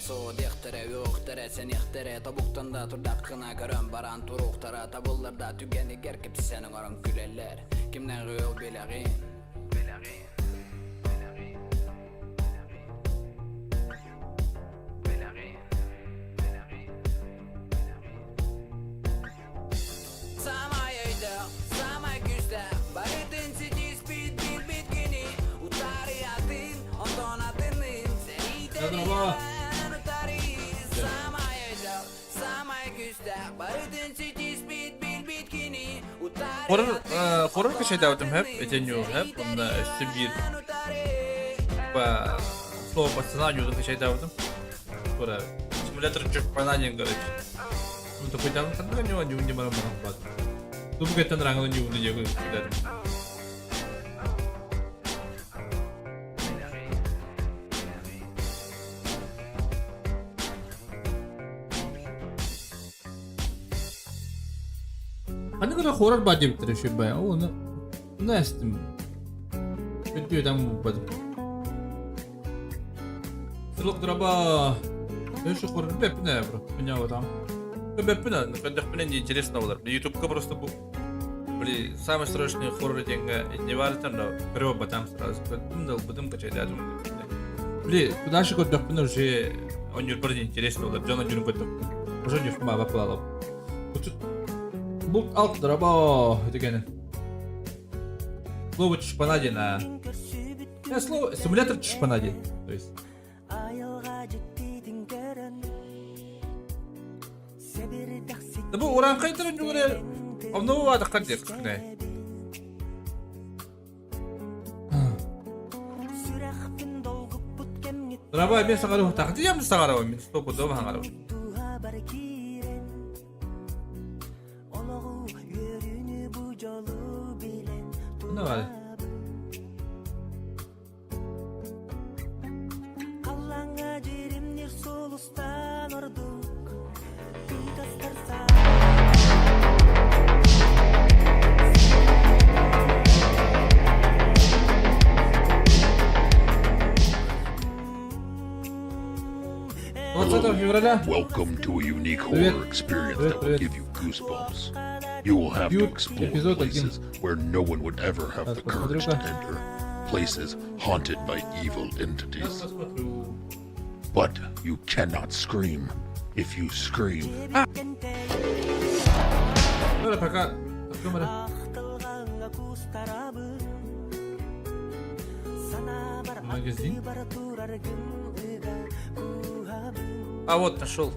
суох диэхтэрэ, үөҕүөхтэрэ, сэниэхтэрэ, тобуктан да турдаххына көрөн баран туруохтара, табыллар да түгэнигэр кэпсээн оҥорон күлэллэр. Кимнээх ыал билэҕин? Билэҕин. Билэҕин. Билэҕин. Билэҕин. Билэҕин. Билэҕин. Самай өйдөөх, самай күүстээх, барытын ситиспит билбит кини, утары атын, онтон атынын, сэриитэрийэн утары. Самай өйдөөх, самай күүстээх, барытын ситиспит билбит кини, утары Хоррор, атын, э, хоррор онтон кэчэйдээбитим атынын, хэп, этенью хэп, онно өссө биир сэриитэрийэн утары. по слово пацана ньуутун кэчэйдээбитим. Кура симулятор чурпана диэн короче. Ну такой там ханна ньуа ньуун не баран баран бат. Тубу кеттен ранганы ньуунду диэку дедим. Ханна көрө хоррор ба диэбиттэрэ шүрбай. Оны оны эстим. Өттүөтэн буппатым. Сылык драба. Өшө хоррор бэппинэ бро. Меня вот там. Бэппинэ, көрдөхпүнэ не интересно болар. Ютубка просто бу Били самый страшный хоррор диэҥҥэ не баарыттан да көрө батам сразу. Көрдүм да ылбытым качайдаатым. Били дальше көрдөхпүнэ уже онньурбар интересно болар. Дьон онньурун көрдөхпүн. Уже онньурбун баба кылалап. Бу алт драба дегені. Слово чушпана диэн а. Слово симулятор чушпана диэн. То есть. Да бу урааҥхайдар онньулары оннугу баатаххар диэх күнэ. Драба мен саҥара уһутаах диям саҥарабын мин стопудово саҥарабын. Давай. Февраля. Welcome to a unique Привет. horror experience Привет, that will привет. give you goosebumps. You will have to Ют, explore эпизод 1. places where no one would ever have Так, the courage to посмотрю-ка. enter, places haunted by evil Сейчас entities. посмотрю. But you cannot scream. If you scream, Бара пока. Открой Магазин. А вот нашел.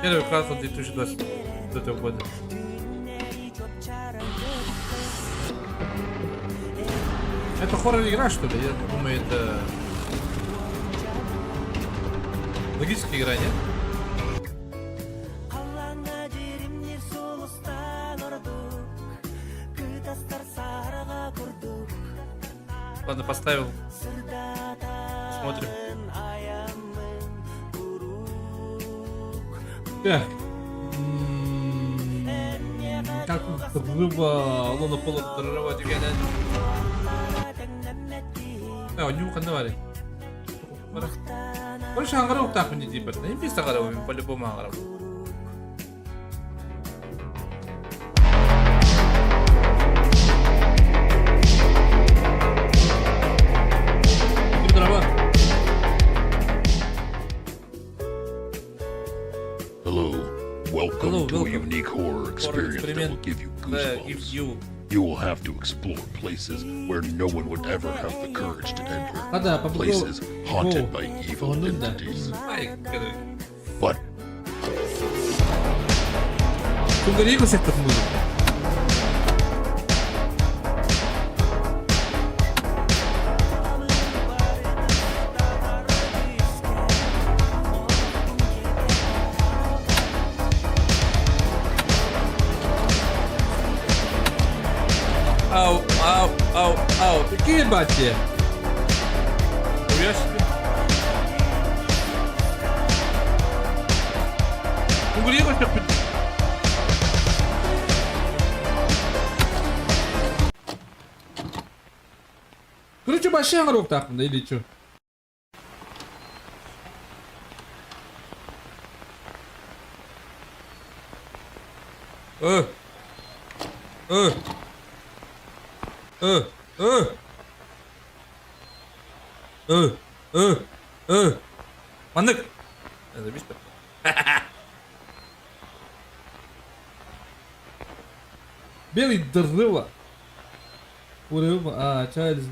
Первый квартал 2025 года. Это хоррор-игра, что ли? Я думаю, это... Логическая игра, нет? Ладно, поставил. Смотрим. Так. Как рыба луна полуторова дегенен. А, у него ханна Короче, аңғара уктаахпын дии тиийбэт. Им биир саҥарабын, по-любому аҥарабын. Hello. Welcome Hello, to a welcome. unique horror experience that will experiment give you that gives goosebumps. you You will have to explore places where no one would ever have the courage to enter. Хада, попробуй. Places haunted by evil Оннун да. entities. Ай, короче. But Кунгариго сектор музыка. Ау, ау, ау, ау. Какие бати? Кунгуриго сөхпүт. Короче, вообще оҥоруохтаахпын да или чё? Э! Э! Э! Э! Э! Э! Э! Маннык! Забиспэт. Белый дырыла. Урым, а, Чарльз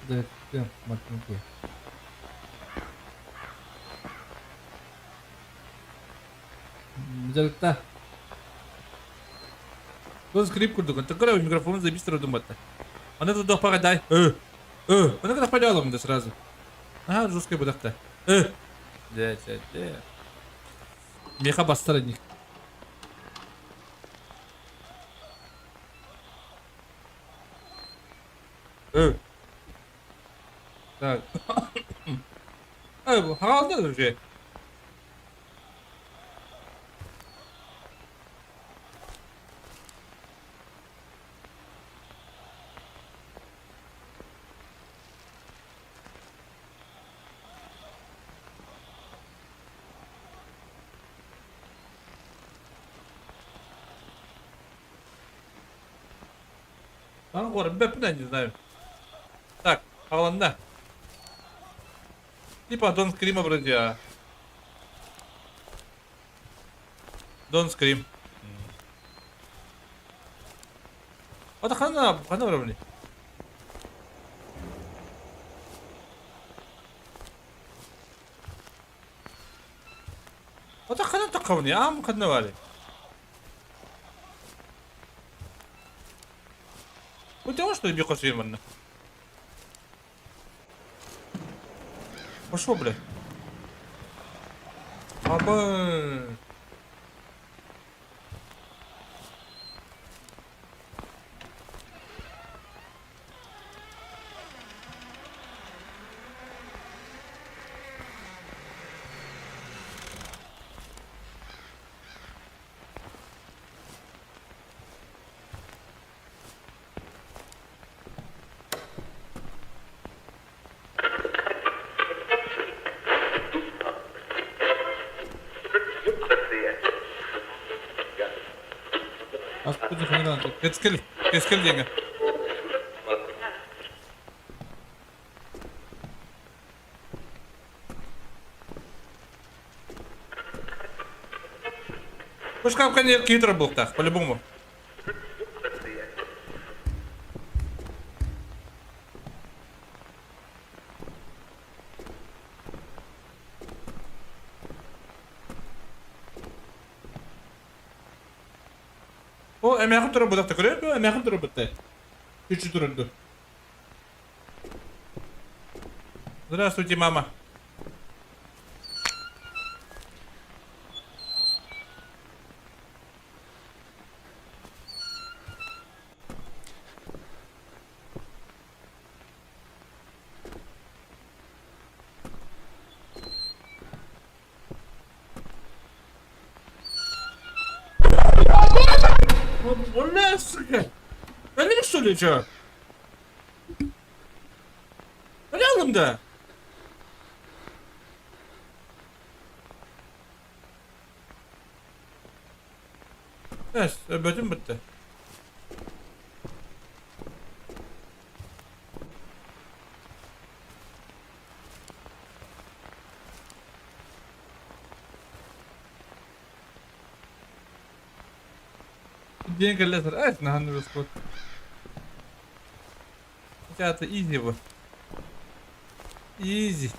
Мартынки. Дьарыкта. Бұл скрип курдук. Такой микрофон забистер думать. Аны тут дай. Э, э, аны когда пойдем да сразу. Ага, жесткая будахта. Э, да, да, да. Меха бастар них. Э. Так. Э, хаалда уже. Ан бэппин не знаю. Так, хааланна. Типа Don't Scream вроде. А. Don't Scream. Это хана, хана вроде. Это хана такавни, ам хана вали. وانت واش اللي بيقصير منا؟ Пошел, блядь. Аба. Кэскил, кэскил диэҥҥэ. Пушка киһи буолуохтаах, по-любому. О, эмээхин турар будахта көрөр, эмээхин турар бутта. Чуть-чуть турар. Здравствуйте, мама. Бля, сука. Öyle что ли, чё? Öyle aldım. Evet, bölüm bitti. Диэн кэллэ эт наһан расход. Это изи бу. Изи.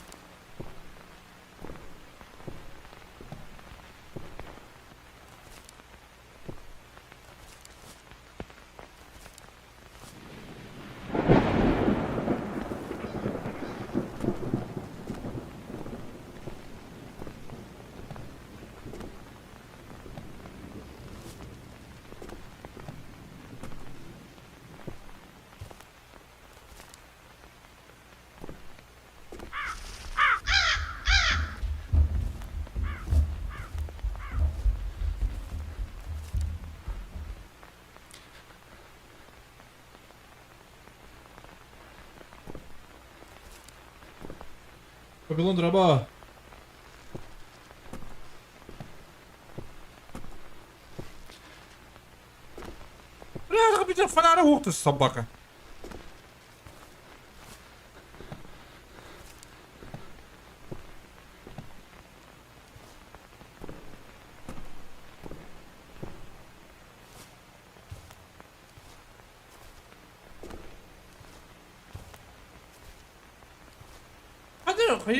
Вавилон дроба. Бля, бля, фонарь ух ты, собака.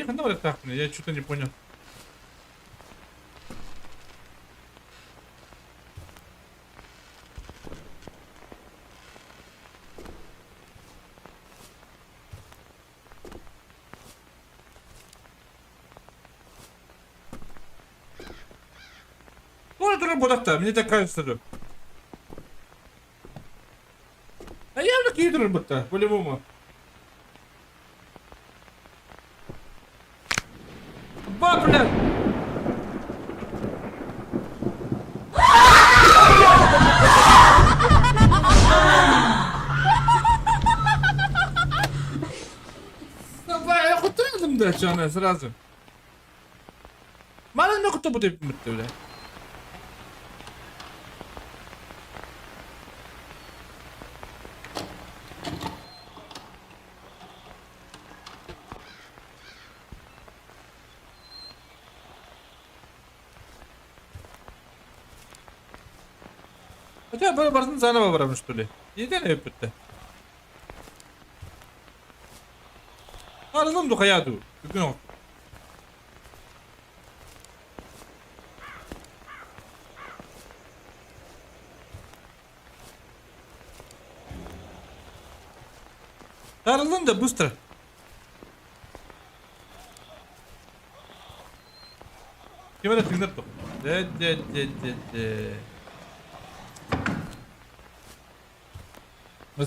Ханна барыахтаахпын, я что-то не понял. Ну, это работа, мне так кажется. Да. А я такие работа, по-любому. Ба, бля! Давай, я хотел да, чана, сразу. Мало не кто будет бля. Хотя бары барытын заново барабын что ли? Еден өппүттэ. Арылым ду хайа ду. Бүгүн Арылым да быстро. Ким эрэ тыынар дуо? Дэ дэ дэ дэ дэ.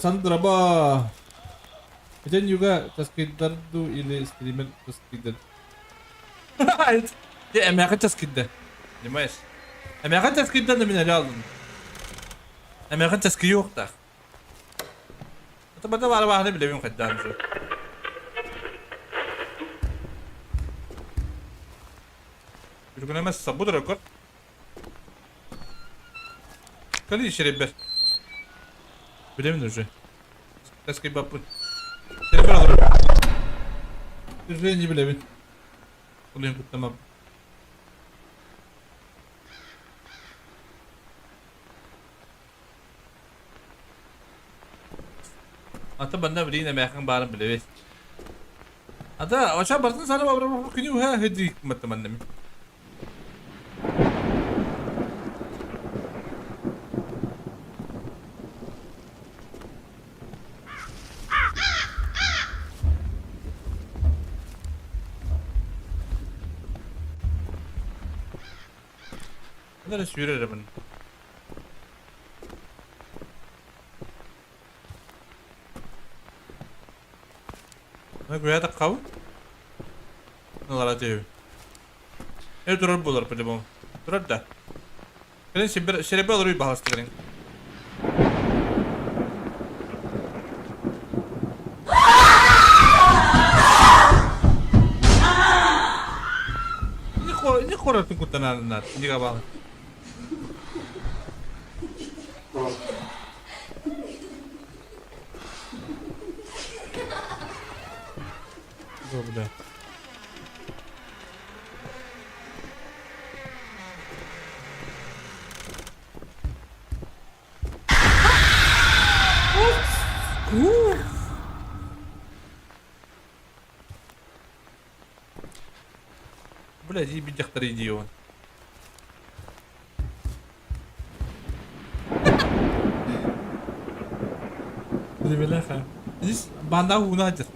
Сандраба. День юга таскайдар дуу или стример таскайдар? Дьэ, эмээхин таскайда. Понимаешь? Эмээхин таскайдан да мин эле алдым. Эмээхин таскайыахтаах. Это бары бааны билэбин хайдаан уже. Үргүнэмэс сабу рекорд. Кали шеребер. Билэбин уже. Таскайбаппын. Шеребер олорор. Уже не билэбин. Улуйун куттамам. Ата манна билигин эмээхин баарын билэбит. Ата оча бартын сары бабыр күнү уһа хедик матта манна мин. Ханна сүүрэр эрэ манна. Күһэ таххабын. Ылара түһүбүн. Эр турар буолар по-любому. Турар да. Кэлин сибир сирэбэ олоруй баһаласта кэлин. Не хоратын куттанааннар. Инига баал. Бля. Бля, иди дьахтар идиот. Бляха. Здесь банда унадер.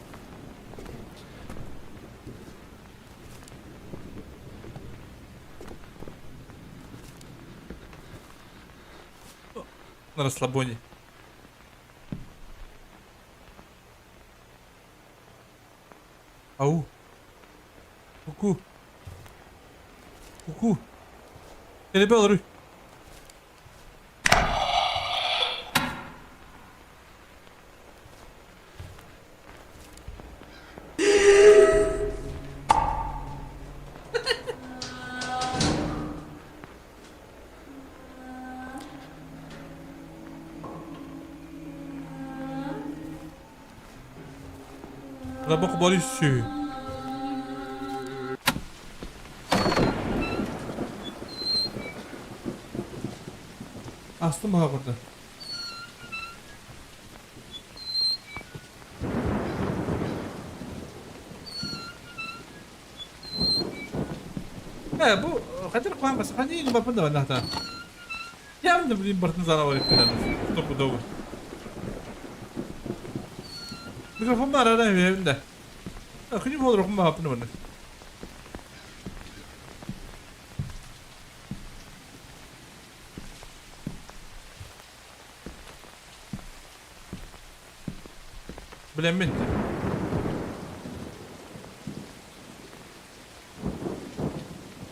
На расслабоне. Ау. Ку-ку. Ку-ку. Ребел, Рабок Борисю. Астым баха курда. Э, бу хатыр куан басхани бапын да бана Явно, блин, бартын заново стопудово. Микрофон бар ара эбин да. Күнүм болор баапын баны. Билэммин.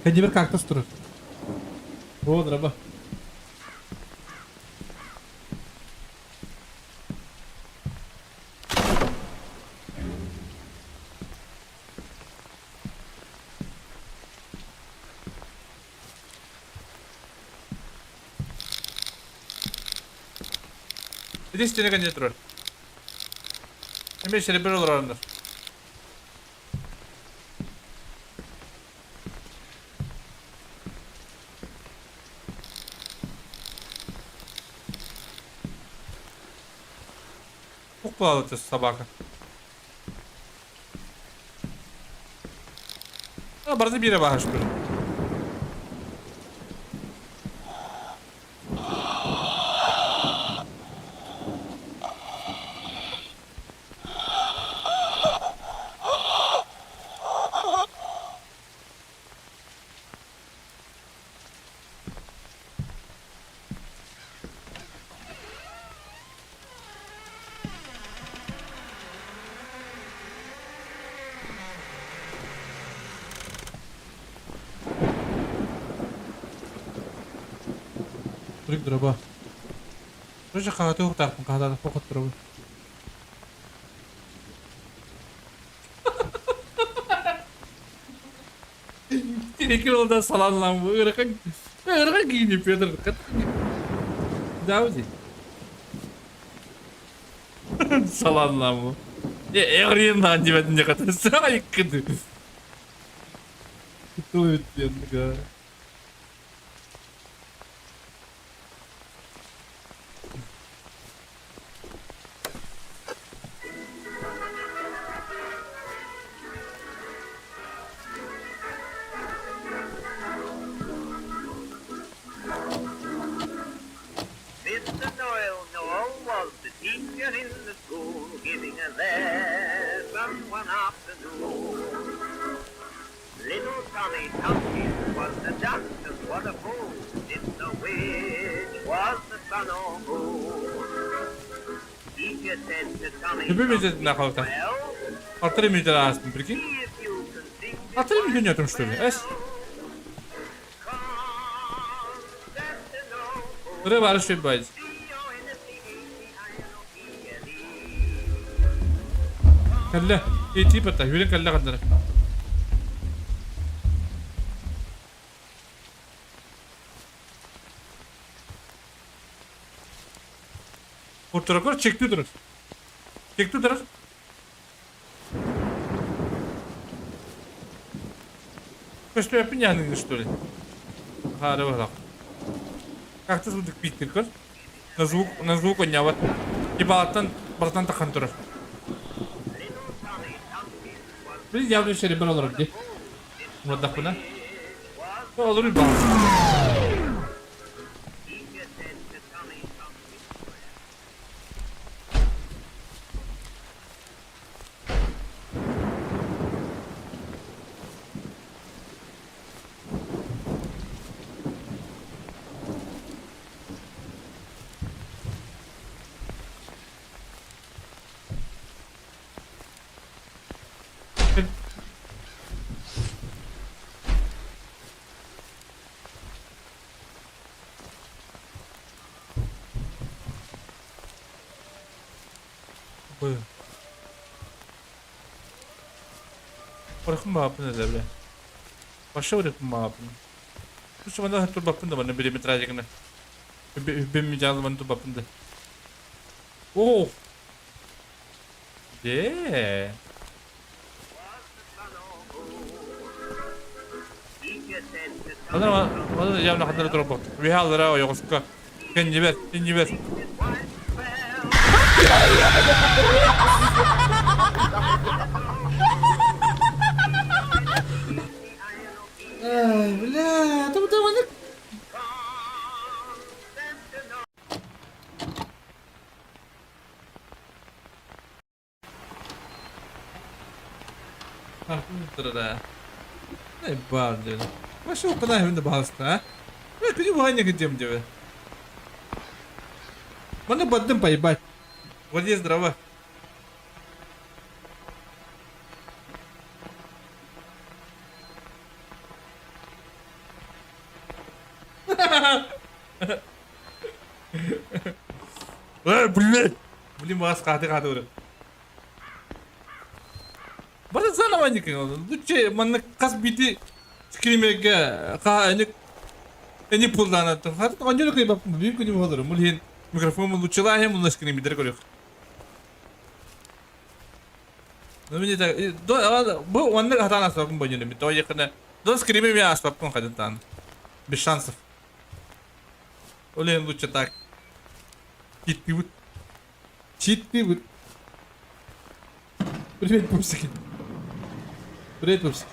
Кадибер кактус турар. Вот раба. Ити стене кэннэ турар. Эмиэ серебр олороннор. Укпалыты собака. Барыта биирэ баһашпыр. Турик дроба. Тоже хааты уктаахпын хаатаатах хотторобун. Тирекер олда саланлан бу ырахан ырахан киини Петр Дауди. Саланлан бу. Эҕриен наан дибэтин дьаката саайкыды. Кто это? Mr. Noel Noel was the teacher in the school, giving a lesson one afternoon. Little Tommy Tompkins was the doctor, what a fool, didn't know which was the sun or moon. Teacher said to Tommy Төбө метрин ахалта. Well, Алтыры метр ааспын, прикинь. see if you can sing this Алтыры метр что ли? Эс. Ыры бары шөй байыз. Кэллэ. Ити бата, хүрэн кэллэ ханнара. Куртуракор чектүү турар. Чектүү турар. Көстүөппүн яһыныгы что ли? Хаары баһалах. Как-то звук бииттир көр. На звук, на звук онньообот. Типа балтан тахан турар. Били явно шеребер олорор дии. Мурдахпына. Олору баар. Орохун баҕаппын этэ бile. Баша орохун баҕаппын. Тус манна турбаппын да манна билиметражигына. Үбүм ман турбаппын да. О! Де. Онон онон явно ханна турбут. Үһэ аллара ойоҕоско. Кэннибэр, иннибэр. Ай, бля, это вот Баар диэн. Вообще уккана хүнде баһаста, а? Э, күнү буһан кытым диbe. Маны баддым поебать. Вот здесь дрова. Э, блядь! Блин, бас хаты хаты ұры. Бары заново Лучше манна хас биди скримерге ха эни эни пулланаттым. Хаты онжону кыйбаппын бир күнү болор. Мул хин микрофон лучше лахем мул скримердер көрүк. Ну мне так до бу оннук хатаан аспаппын бу дьону. То якына до скример мен аспаппын хатытан. Без шансов. Ол лучше так. Киттибит. Читтибит. Привет, пупсики. Привет, пупсики.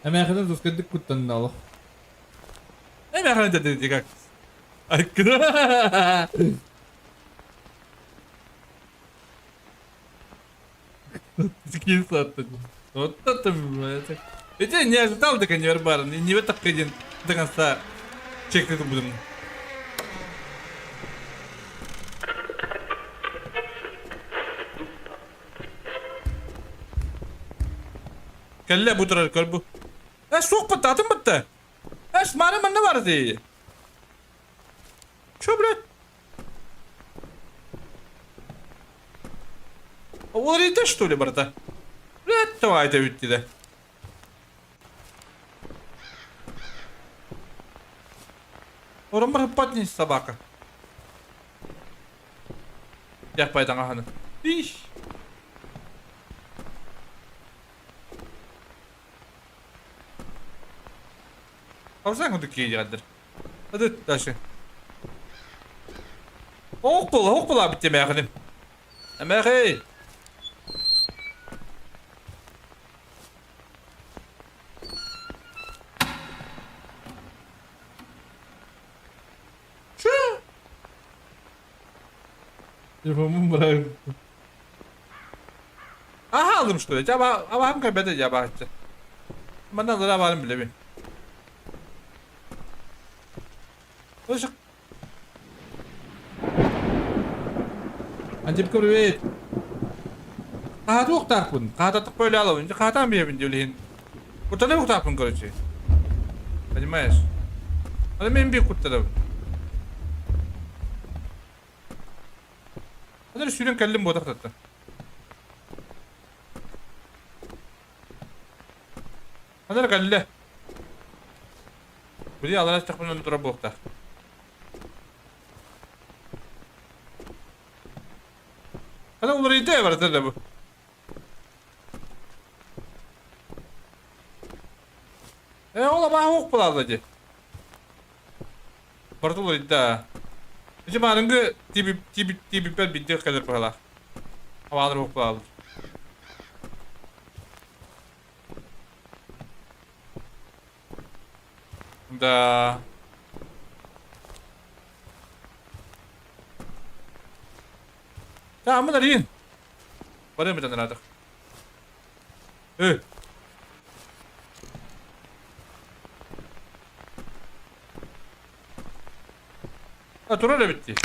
Эмээхинэн сускайдык куттанна олох. Эмээхинэн деді как. Айкына. Кислота. Вот это, это. Я не ожидал, так не бар, не в этом один до конца чекать будем. Кэллэ бу турар көр бу. Э суох бытта атын бытта. Э маны манна бар дии. Чё, блядь? Уларыйда что ли барыта? Блядь, давай это бүттү Ороммор ыппат собака. Дьахпай таҥаһаны. Иш. Алсаң курдук киһи Hadi дальше. Ох була, ох була бит эмээхиним. Эмээхэй! Чё? Телефонун бырагын. Аха алдым что ли? Жаба, абахым кайбеде жабахчы. Манна лара барым билебин. Слышь. Антипка привет. Хааты уктаахпын. Хаататтык бөлө алабын. Хаатаан биэбин диэлиһин. Куттана уктаахпын короче. Понимаешь? Аны мен бир куттанабын. Аны сүүрэн кэллим буотах татта. Аны кэллэ. Били алар астахпын оны турар буолуохтаах. Аны уларыйда барыта да бу. Э, ол абаа хуох буолаалла дии. Барыта уларыйда. Ити маарыҥҥы тиби тиби тибиппэр биирдэ кэлэр быһалаах. Абаалар хуох буолааллар. Да. Та, амын арыйын. Барыам этэн ыраатах. Э. А турар эбит дии.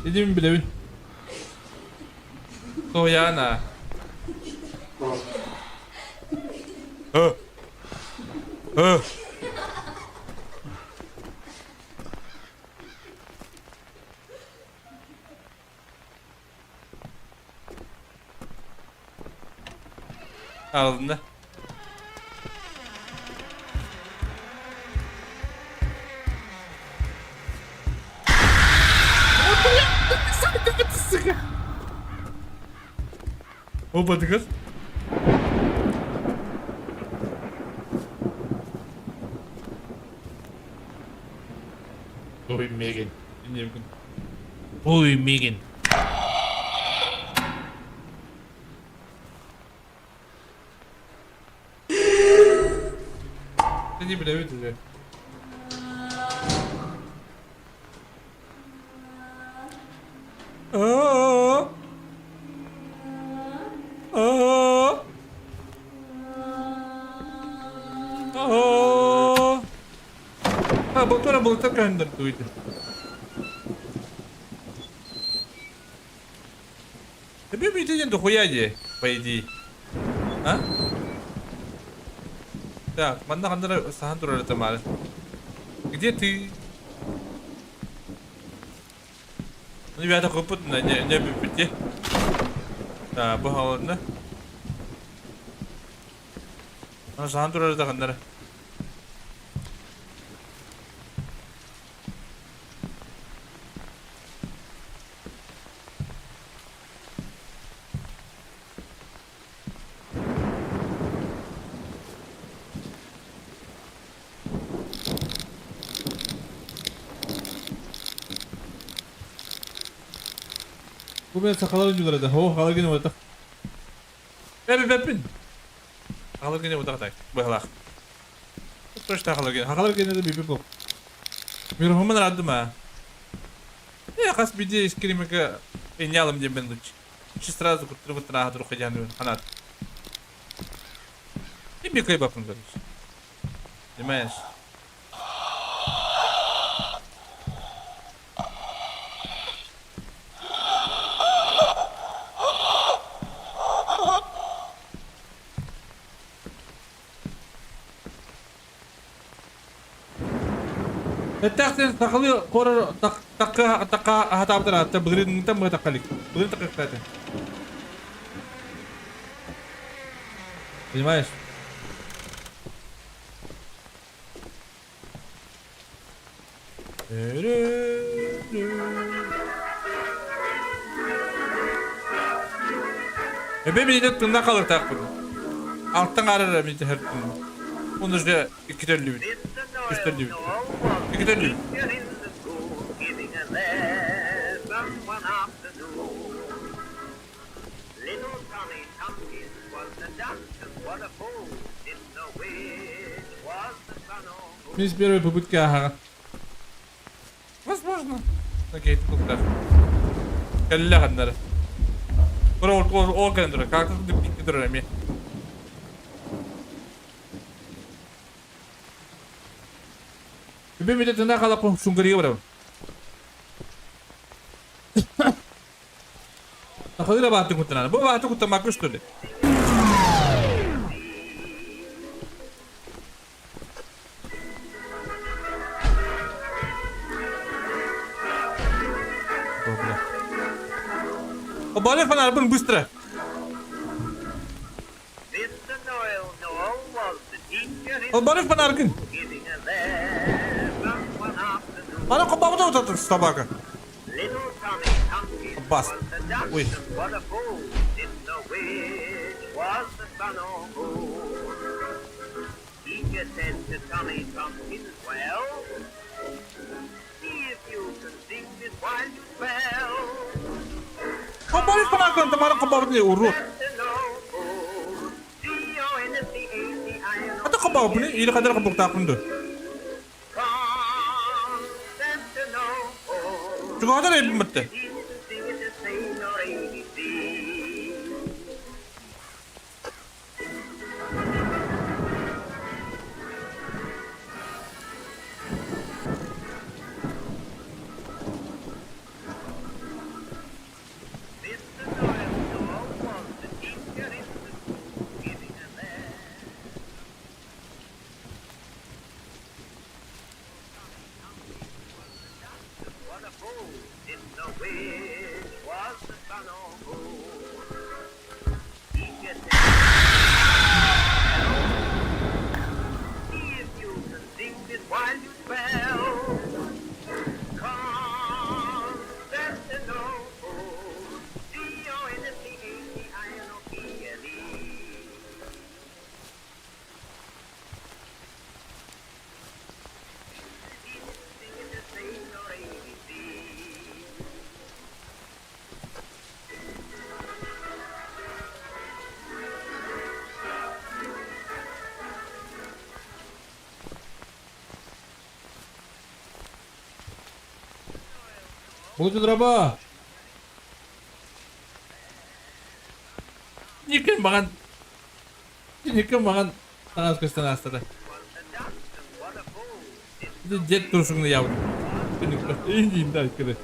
Илим билэбин. Тояна. Э. Э. Арылынна. Опа, ты Ой, Меган. Ой, Меган. Не билэбит уже. Аа! Аа! Аа! А, бултура бултар көһүндэр туйды. Тебе битиден дохуя дии, по идее. А? Так, манна ханнара сахан турар Тамара. Где ты? Ну, ребята, купут на не не бипити. Да, бу холодно. Ну, сахан турар да ханнара. Бу мен сахалар ойнуулар этэ. Оо, хаалар гинэ буотах. Бэппин. Хаалар гинэ буотах так. Быһалаах. Точно хаалар гинэ. Хаалар гинэ да бипи бу. Мироһуман раддым аа. Э, хас биде искримеге инялым диэн мен лучше. Чи сразу куттырбыттан ааха туруха диэн ханаат. И бикай бапын, короче. Понимаешь? Эттэхтэн сахалыы корор такка такка аһатаабытар аатта былырыыҥҥыттан быһа такка илик. Былырыын таккыахтаата. Понимаешь? Эбэ миинэ тынна халыртаахпын. Алтан арара миитэ хертин. Оны же иккитэллибит. Үстэллибит. Иккитэллибит. Мин с первой попытки ага. Возможно. Окей, тут Кэллэ ханнары. Ол кэлэн турар. Как икки турар эмиэ. Үбү мүтэ тына халаппын сунгарыга барабын. Сахалыра баатын куттанан. Бу баатын куттаммакка что ли? Обали фонарь, быстро! Обали фонарь! Ана копабыта утатыр собака. Бас. Ой. Обали фонарь, тамара копабыта урод. Ата копабыта, или кадar копуктакынды. Чугадар эбиммитте. Булчу дроба! Никин маған Никин маған таҥас көстөн аастата. Дед турсуҥна ябыт. Индиинда кыды.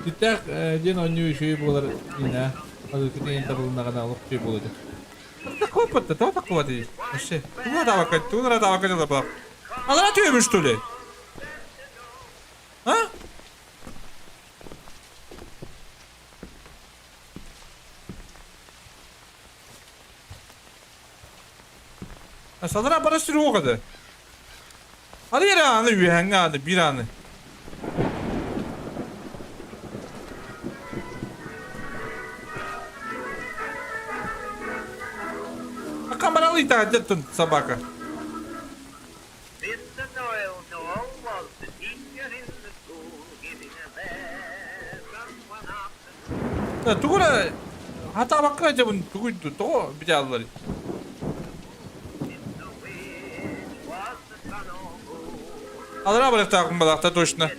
Титтээх диэн оонньуу үчүгэй буолар инна. Ол китин табылыннаҕына олох үчүгэй буолуо этэ. Такой то такого ты. Вообще. Тугу табакка, тугу табакка дела была. Алара түйөмүш что ли? А? Салара бара сүрү кады. Аны yere аны үөһэҥҥэ аны биир аны. Камаралы итаҕа собака. Mr. Noel Noel was the teacher in the school, giving a lesson one afternoon. Тугу эрэ хатаабакка дьабын тугуй тоҕо битааллар. In the wind was the sun or moon. Алра барыктаахпын балаахта точно.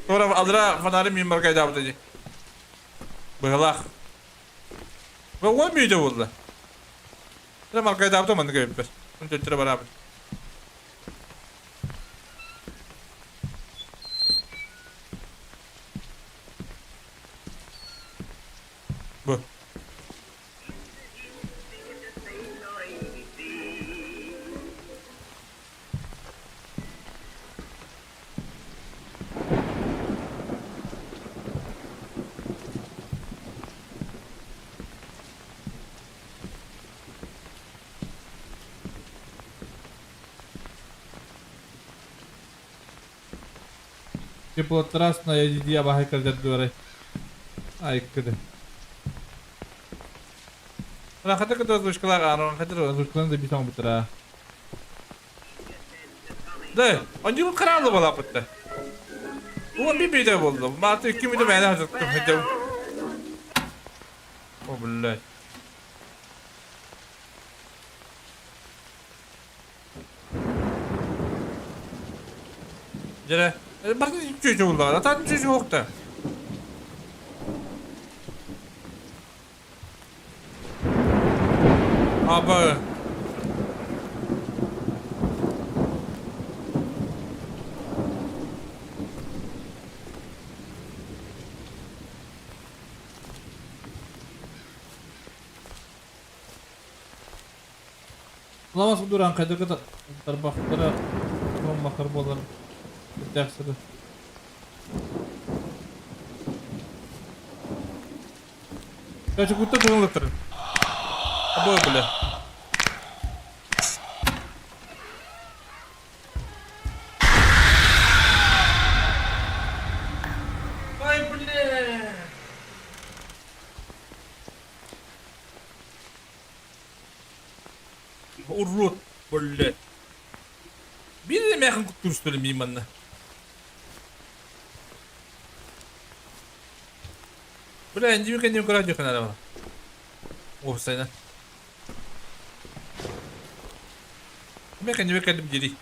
Туора алра фонарым мин баркайдаабыта дии. Быһылаах. Уон мүнүүтэ буолла. Эрэ маркайдаабыта маннык эбиппэр. Төттөрө бараабыт. Бу. Теплотрассная дии абаһы кэлдэрдүөрэй. Айкыды. Хата кытта озвучкалар аанон хата озвучкаларын да битон бутара. Да, онньубут хараалы балапытта. Уон bir бейде болду. Мааты 2 мүдө мәне хазыттым хыдым. О, блядь. Дьэ, бары чүчү булла. Атан чүчү уокта. Аба. Ламас дуран кайдыгы тарбахтара махыр болар. Тәхсіді. Короче, кутта туган Абой, бля. Ай, бля. Урод, блядь. Биир эмээхин куттур что ли миим манна. Бля, индими кэнним көрө дьөхөн ара. О, сайна. Мен кэннибе кэллим дири.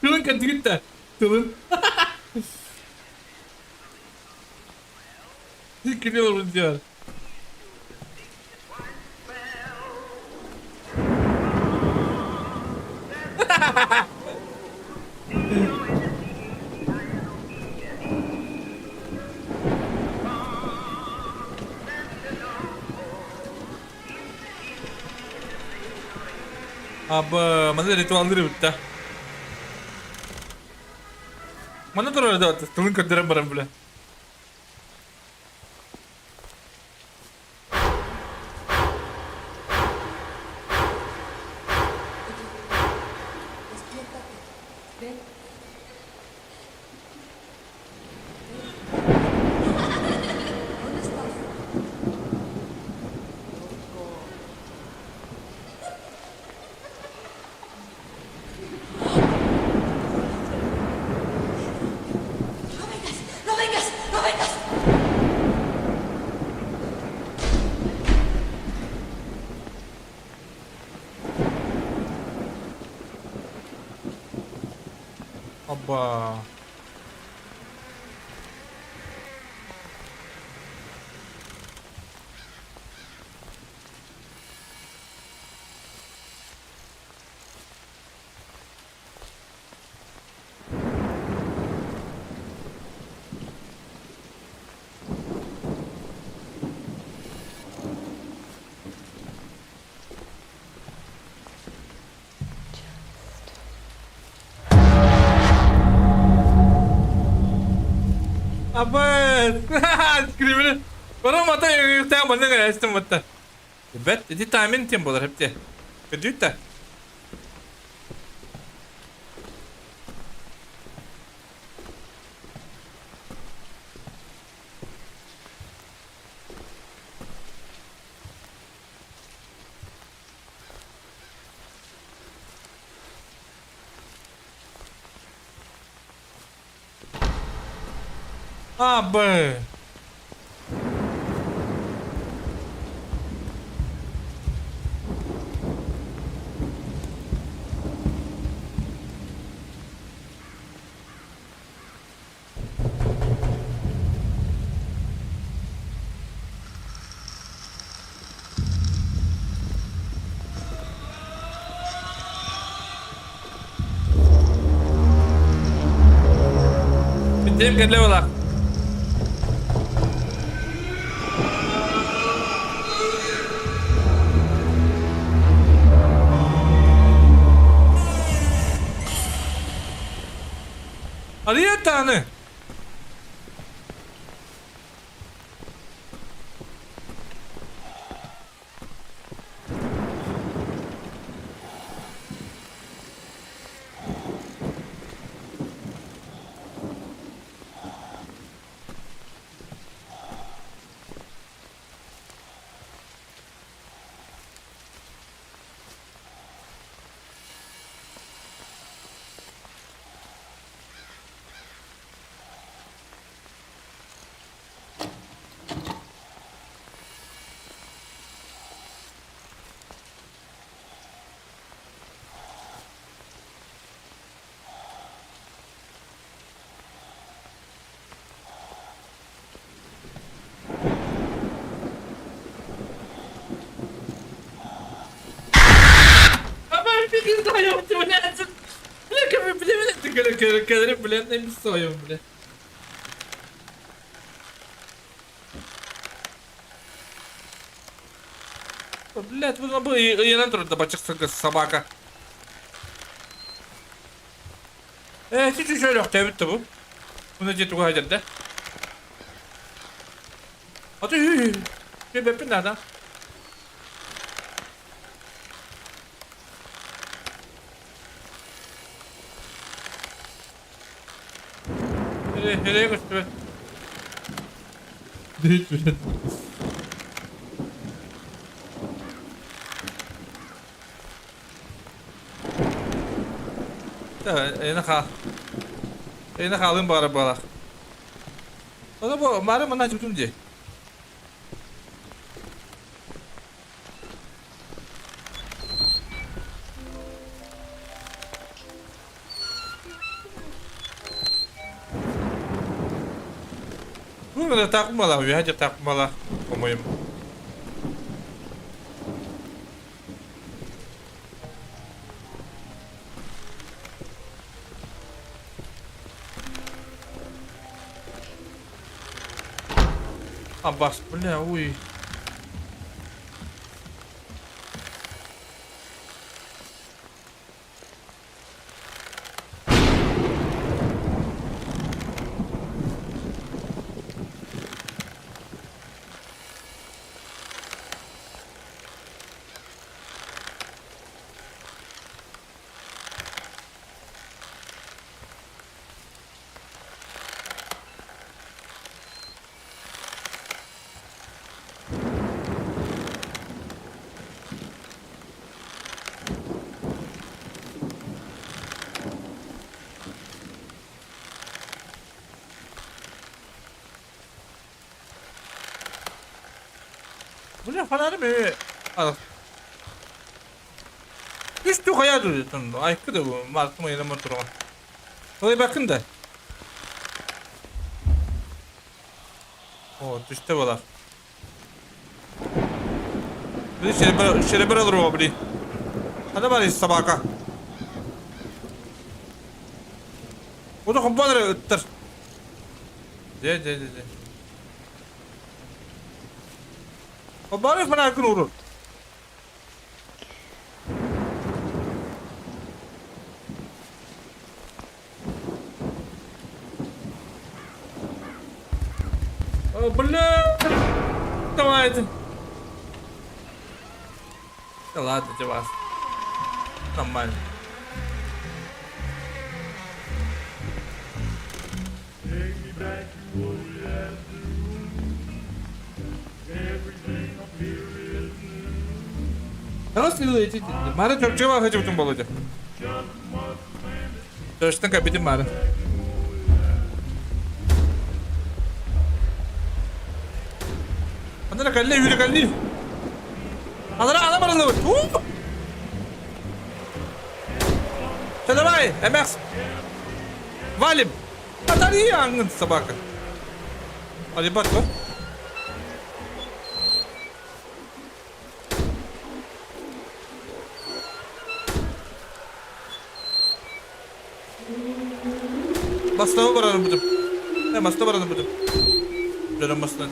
Тылын кэнтигитте. Тылын. Gülüyorum diyor. Аба, манна ритуаллыыр эбит да. Манна турар да тылын көрдөрөн баран бля. Абба. Абы! Скримini. Барам ата юктан манна гэрээстим батта. Бэт, ити таамин тем болар хепте. Көдүүт та. Абы! Бүттэйм кэллэ буолаах. Арыйа даҕаны. Бля, Блять, вы ыйанан турда бачык собака. Э, чуть-чуть өлөхтөөбүт да бу. Муну дьэ туга да. Аты бэппин надо. Nereye kaçtı be? Değil bile. Эйне хаалын баара буолах. Оно бу мары мына жутум дии. Бүгүн ырыатаахпын баалаах, үөһэ дьахтаахпын баалаах, по-моему. Абас, бля, ой. Бля, фонарь Үс хайа дуу айкы да бу мартым ыйынан турган. Ой бакын да. О, түстэ болар. Били шеребер олоруо били. Хана бар собака. Ода компанер ыттар. Де, де, де, де. Бары фонарькын урur. О, бля! Давайте. Да ладно, тебе вас. Нормально. Мары чөпчөбө хачыбытын болду. Точно кабитим мары. Анара калли yürü калли. Анара ана барылы. Давай, МХ. Валим. Атари аңын собака. Алибат ба? Бастауы барарын бүтүп. Э, маста барарын бүтүп. Дөрөн бастан.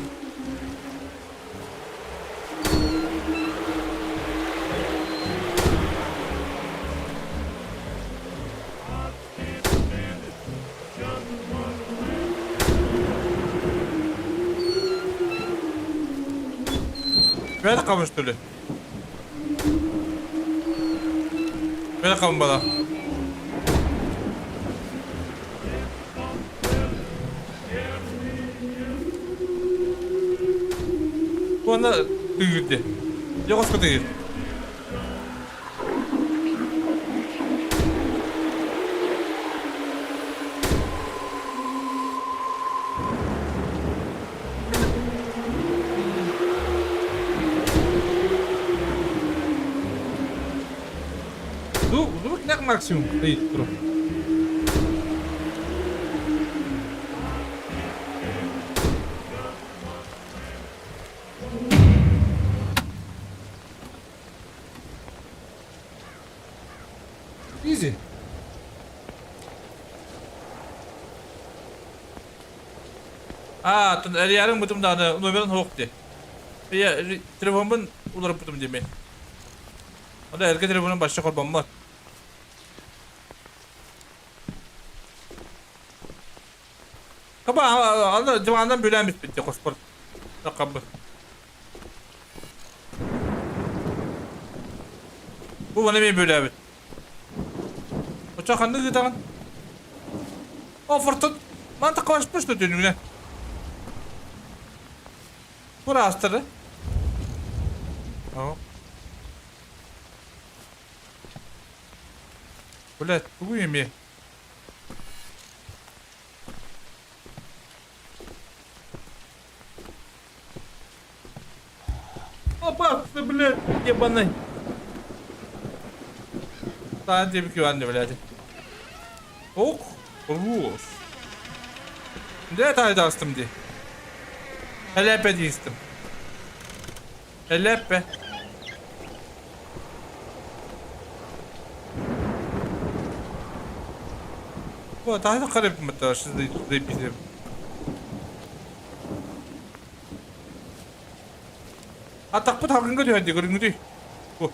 Welcome, что ли? Welcome, бала. Уонна тыгырды. Жоҕоско тыгыр. Ну, ну, максимум стоит просто. Easy. Аа, эрийэрин бутум даҕаны номерын суох дии. Ийэ, телефоммун уларыппытым дии мин. Ону эргэ телефонум бачча холбоммот. Хаба, аны дивандан бүлээн бүппүт дии хоспор. Таккабы. Бу маны мен бүлээбит. Оччо ханнык ыытаҕын? О, фортун мантан кабашпыш да түнүгүнэ. Бураастары. О. Блядь, тугу эмиэ? Опа, ты, блядь, ебаный. Таан диэбит күөҕэн блядь. Ох, рус. Дэ таайдаастым дии. Элэпэ диистим. Элэпэ. Бу таһы карып мата Атахпыт халгынга түһэн дии көрүҥүтүй. Бу.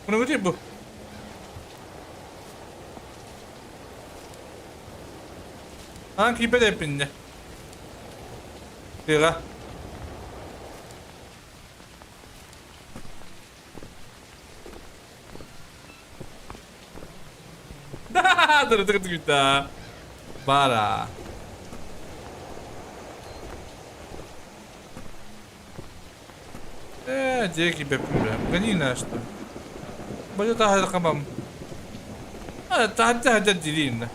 Көрүҥүтүй бу. Аан киирбэт эппиннэ. Тыаҕа. Ха-ха-ха! Бара. Ээ, дьиэ киирбэппин бэ. Ганина что? Бача таһырхамам. Таһырдьа сылдьар дирииннэ.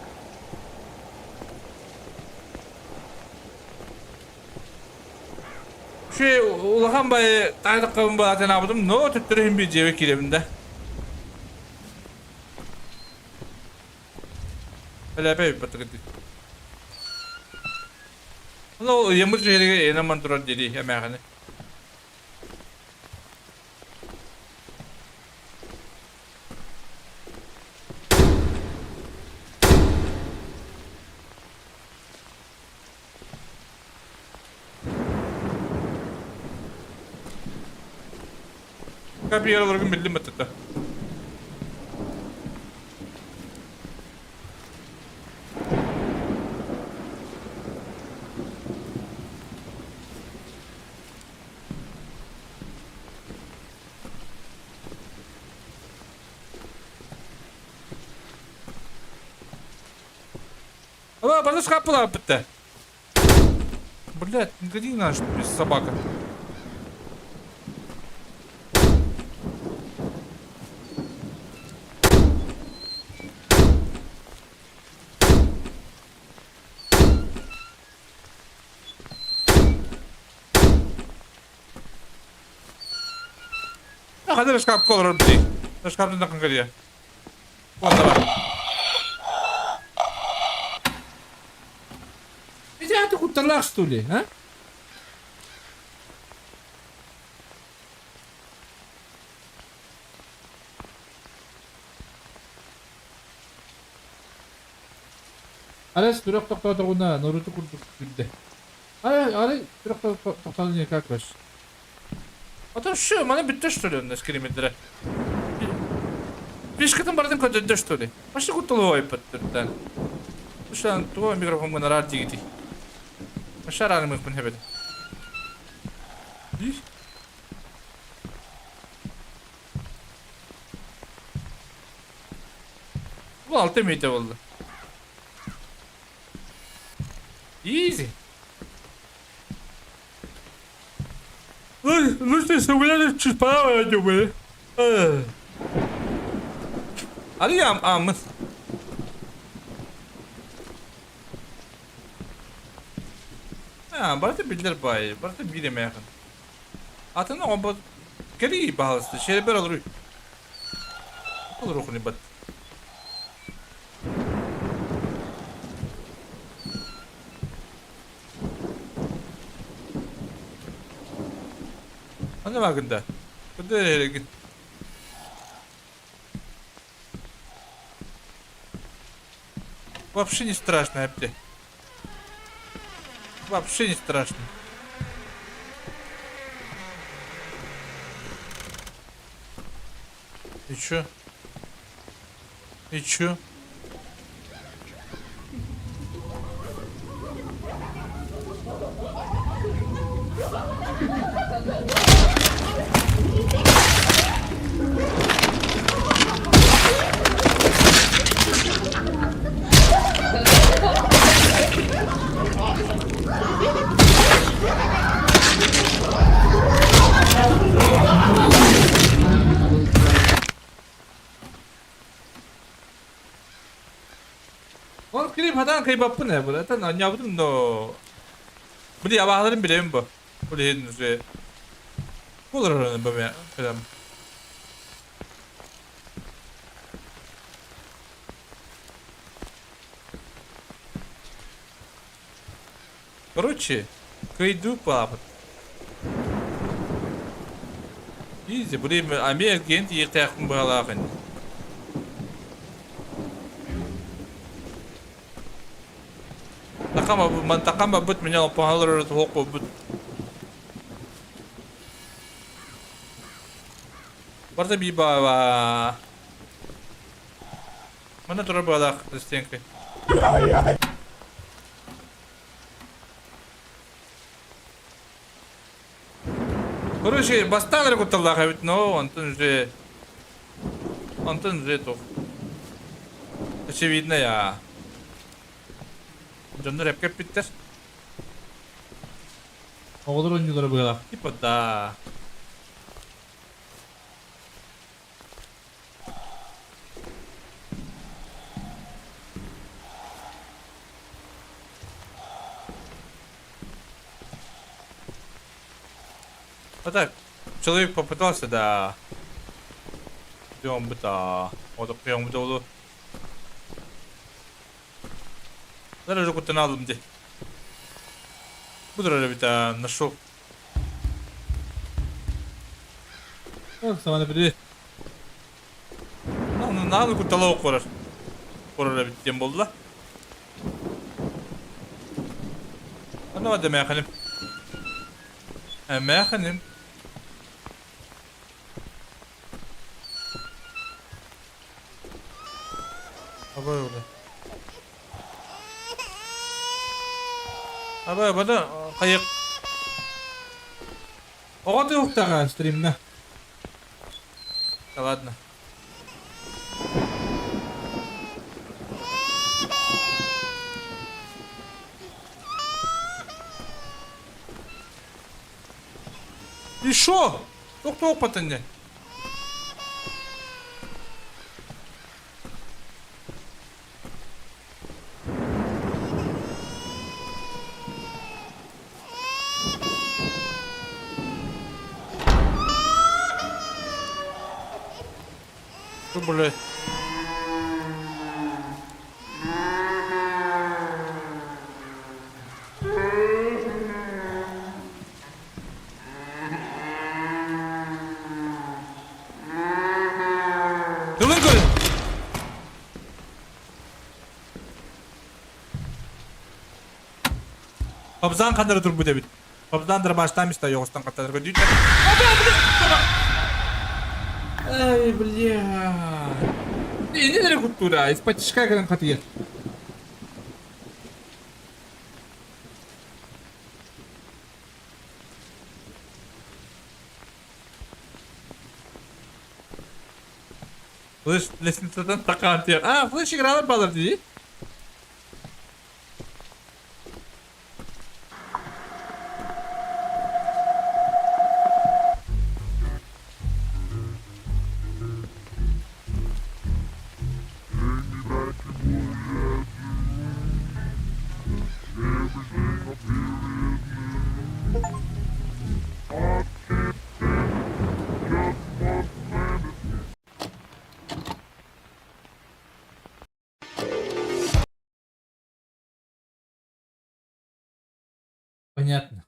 Үчүгэй улахан баайы таһырхабын баатанаабытым, но төттөрү иһин биир дьиэбэ киирэбин да. Элэпэ бүппэт дии. Ну, ыйаммыт түһэригэр энаман турар дири эмээхини. Копияларгын биллим баттата. Ала, бары шкапылар бітті. Блядь, не гони наш собака. Ханна шкапка олорор били. Шкаптан такын кэлиэ. Уонна бар. Ити аты кутталаах что ли, а? Арас сүрэх тохтоотоҕуна Наруто курдук күлдэ. Арай, арай сүрэх тохтоотоҕуна как ваш? А то все, маны бүттэ что ли онно скримердэрэ? Фишкатын барытын көрдөрдө что ли? Вообще кутталыайпыттырдан. Ушан туга микрофон нараар дигити. Вообще араанымыппын хэбэт. Бу алта мүнүүтэ буолла. Easy. Лучше сөбүлэн чыпаа дьубы. Арыйам аммын. Барыта биллэр баай, барыта биир эмээхин. Атын оҕо кэлии баһалыста, шербер олоруй. Олоруохуну бат. Аны баагында. Куда эрегин? Вообще не страшно, әпте. Вообще не страшно. И чё? И чё? Ол клип хатан кыйбаппын ээ, бу это анньаабытым но били абаһаларын билэбин бу. Бу иһин уже Болар бу прям. Короче, кыйдуу паапыт. Изи, блин, ами эргиэн тиийиэхтээхпин быһалаах ини. Такам мантакам барбыт меня опаһалар суох буолбут. Барда би баба. Мана турар быһалаах стенкой. Короче, бастаан эрэ кутталлаах эбит, но онтон уже... Онтон уже туох. Очевидно я. Дьоннор эпкэ эппиттэр. Оҕолор оонньуулара быһыылаах. Типа да. А так, человек попытался, да. Прием-быта. Вот прием быта Даже куттаналым ди. Буду ребята, нашел. Так, сама привет. Нааны куттала окорор. Корор эбит диэн буолла. Аны бада мээхиним. Мээхиним. Абай ола. Абай бада хайык. Оҕо тыһыктаҕа стримна. Да ладно. И шо? Туох-туох не? Что, блядь? Тылын көрүн! Абзан ханнары турбут эбит. Абзан дробаштан миста йоҕустан хаттанар көрдүүт. Ай, бля. Иннилere куттуура, испачка кэлэн хатыйар. Флеш лестницадан такаан тиэр. А, флеш игралар балар дии. Понятно.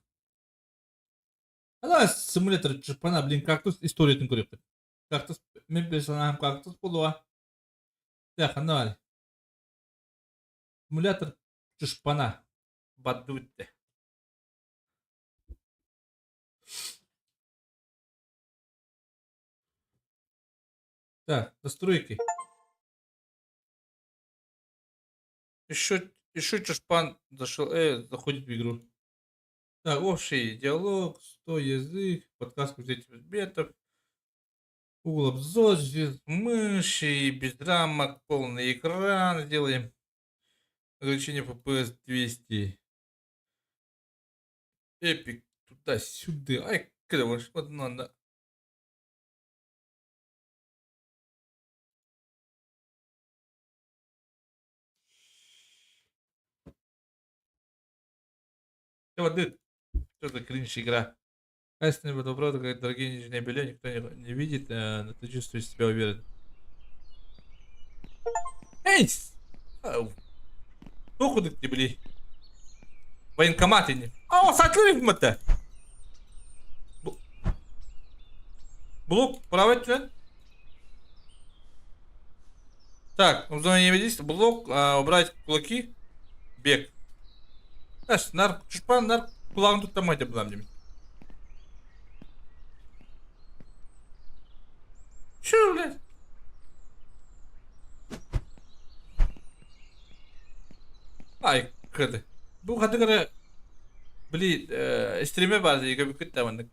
Ана симулятор чырпана, блин, кактус историятын көрүөхпүт. Кактус, мен персонажым кактус буолуоҕа. Так, ханна баар? Симулятор чушпана. Баддыбыт Так, настройки. Еще, еще чушпан зашел, заходит в игру. Так, общий диалог, 100 язык, подсказку взять предметов, угол обзор, без мыши, без рамок, полный экран сделаем. Ограничение FPS 200. Эпик туда-сюда. Ай, клево, вот надо. Вот, что за кринж игра? Качественный водопровод, как дорогие нижнее белье, никто не видит, но ты чувствуешь себя уверенно. Эй! Туох ты, бли. Военкомат ини. А, сатлы мата. Блок правый өттүнэн. Так, взаимодействие. Блок, убрать кулаки. Бег. Ас, нар, чушпан, нар, кулагын туттамай деп булам деймін. Чё, блядь? Ай, кырды. Бу хаты били стриме бар диye көбүкүт да маннык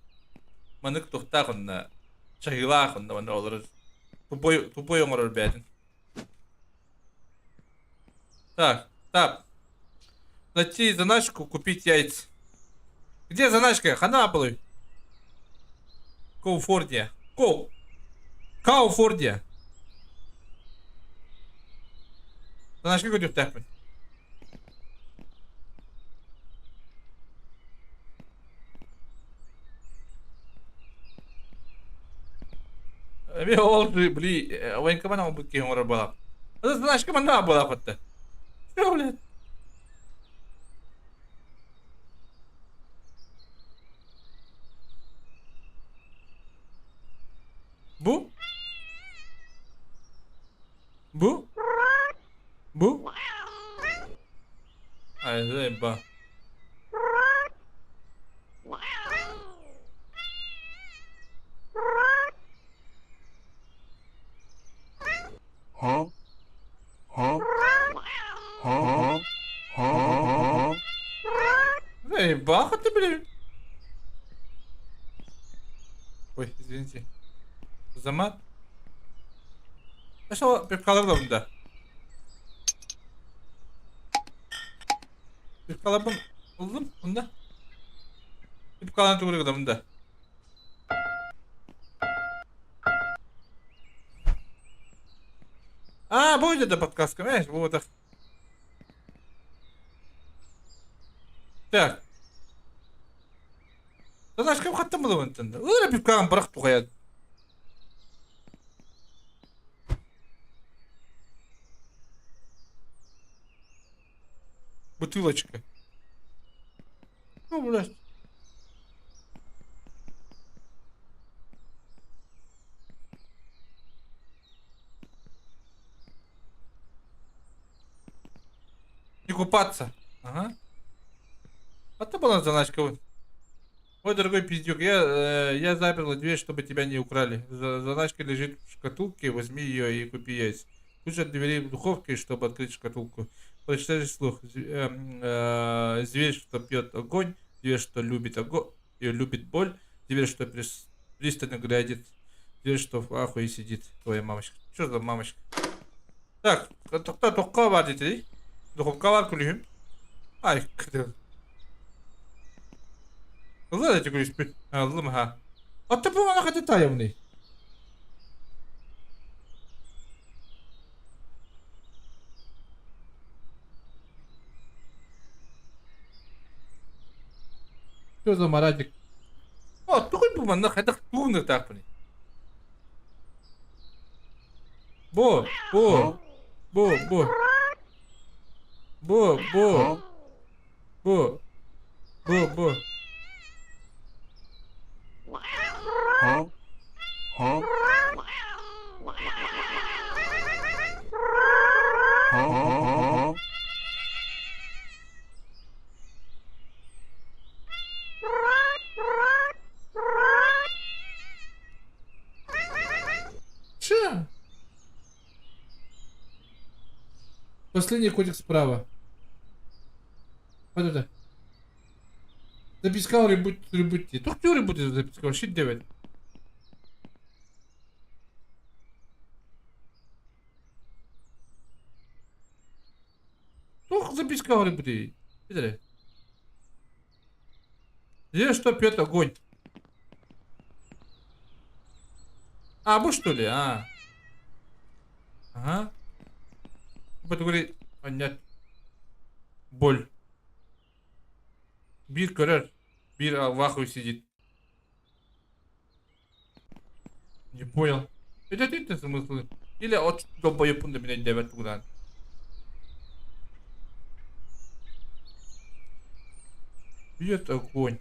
маннык тухтаах онно чаһыылаах онно манна олорор тупой тупой оҥорор бэйэтин. Так, так. Найти заначку, купить яйца. Где заначка? Хана был. Коуфордия. Коу. Кауфордия. Заначка көтүөхтээхпин. Эмиэ ол били военкомат оҥорбут киһи оҥорор буолаах. Заначка манна буолаах батта. Все, блядь. Бу? Бу? Бу? Ай, ба. Huh? Huh? Huh? Huh? Эй, баха ты, блин. Ой, извините. За мат? А что, пивкалар да? Пивкаларбын ыллым, мында. Пивкаларын тугур да мында. А, будет это подсказка, знаешь, вот так. Так. Знаешь, кем хаттым было вон Ылра пивкаларын бырах тухаят. Бутылочка. Ну, блядь. Не купаться. Ага. А ты была заначка. Вот. Ой, дорогой пиздюк, я заперла дверь, чтобы тебя не украли. Заначка лежит в шкатулке, возьми ее и купи яйца. Ключ от двери в духовке, чтобы открыть шкатулку. Прочитай вслух. Зверь, что пьет огонь, зверь, что любит огонь, любит боль, зверь, что пристально глядит, зверь, что в ахуе сидит. Твоя мамочка. Что за мамочка? Так, тохто бар дии. Духовка бар күлүһүм. Ай, кыды. Ылла да күлүспүт. Аллым ха. Атта бу ана хаты таямны. Что за марадик? О, тугуй бу манна хайдах тугунда тааппыный. Бу, бу, бу, бу. Бу, бу. Бу. Бу, бу. Huh? Huh? Huh? Че? Последний котик справа. Вот это. Запискал ребут, ребутти. Тухтю ребутти запискал. Щит 9. Тух запискал ребутти. Видели? Где что пьет огонь? А, бу что ли? А. Ага. Говорит, понять. Боль. Биир көрөр. Биир в ахуе сидит. Не понял. Это ты смысл? Или от долбоеб на меня девять куда? Бьет огонь.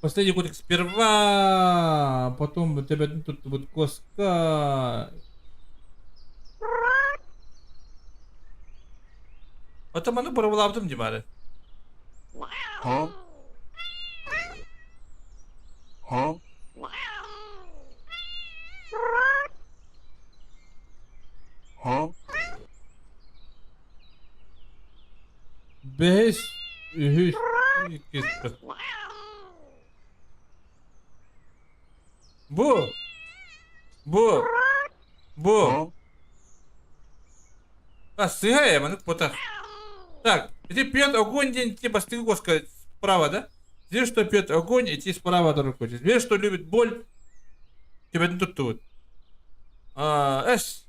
Последний котик сперва, потом тебя тут вот коска. Атаманы бұрабылабдым дим ары. Huh? Huh? Huh? Бэһис, үһүс, иккис. Бу. Бу. Бу. Huh? А, сыһа маннык потах. Так, иди пьет огонь день типа бастыгоска справа, да? Здесь что пьет огонь, идти справа от руку. Здесь что любит боль, тебя не тут тут. А, С.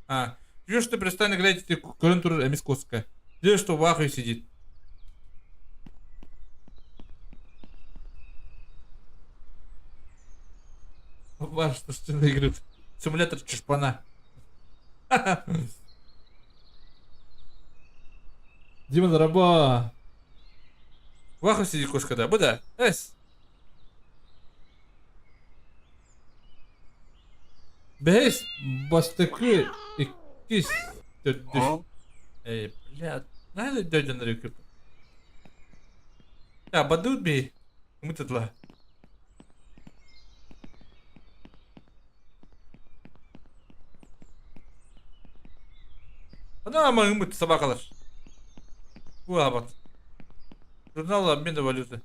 А, здесь что перестань играть, ты көрөн турар эмис коска. Здесь что в ахуе сидит. Ваш, что что играет. Симулятор чушпана. Дима, раба. Ваха сидит кошка, да? Буда. Эс. Бэһис бастакы иккис төрдүс. Huh? Эй, бля, надо дядя на реку. А, бадут би. Мы тут ла. Ана маңымыт собакалар. Уабат. Журнал обмена валюты.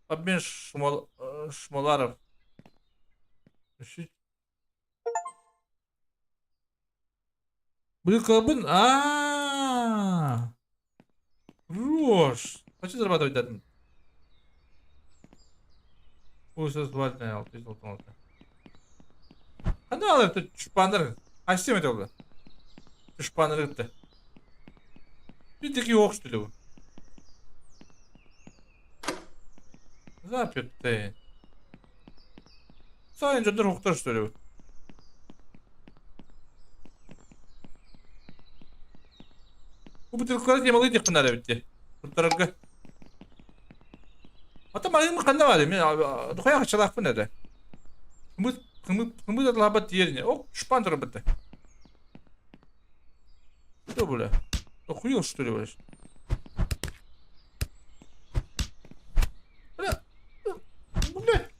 Обмен шмал, шмаларов. Блин, а Хорош. Хочу зарабатывать дадим. Ой, Ханна алыр чушпаныр. Астем это oldu. Чушпаныр gitti. Bir teki yok что ли bu? Запятые. Сайын жондар хоқтар что ли bu? Бу бутылкалар демалы деп кынар битти. Туттарга. Ата магым канда бар мен духая качалакпын эде. Кымыт кымыт кымыт атлабат жерине. Ок, шпан тура битти. Что, бля? Охуел, что ли, блядь? Бля, блядь.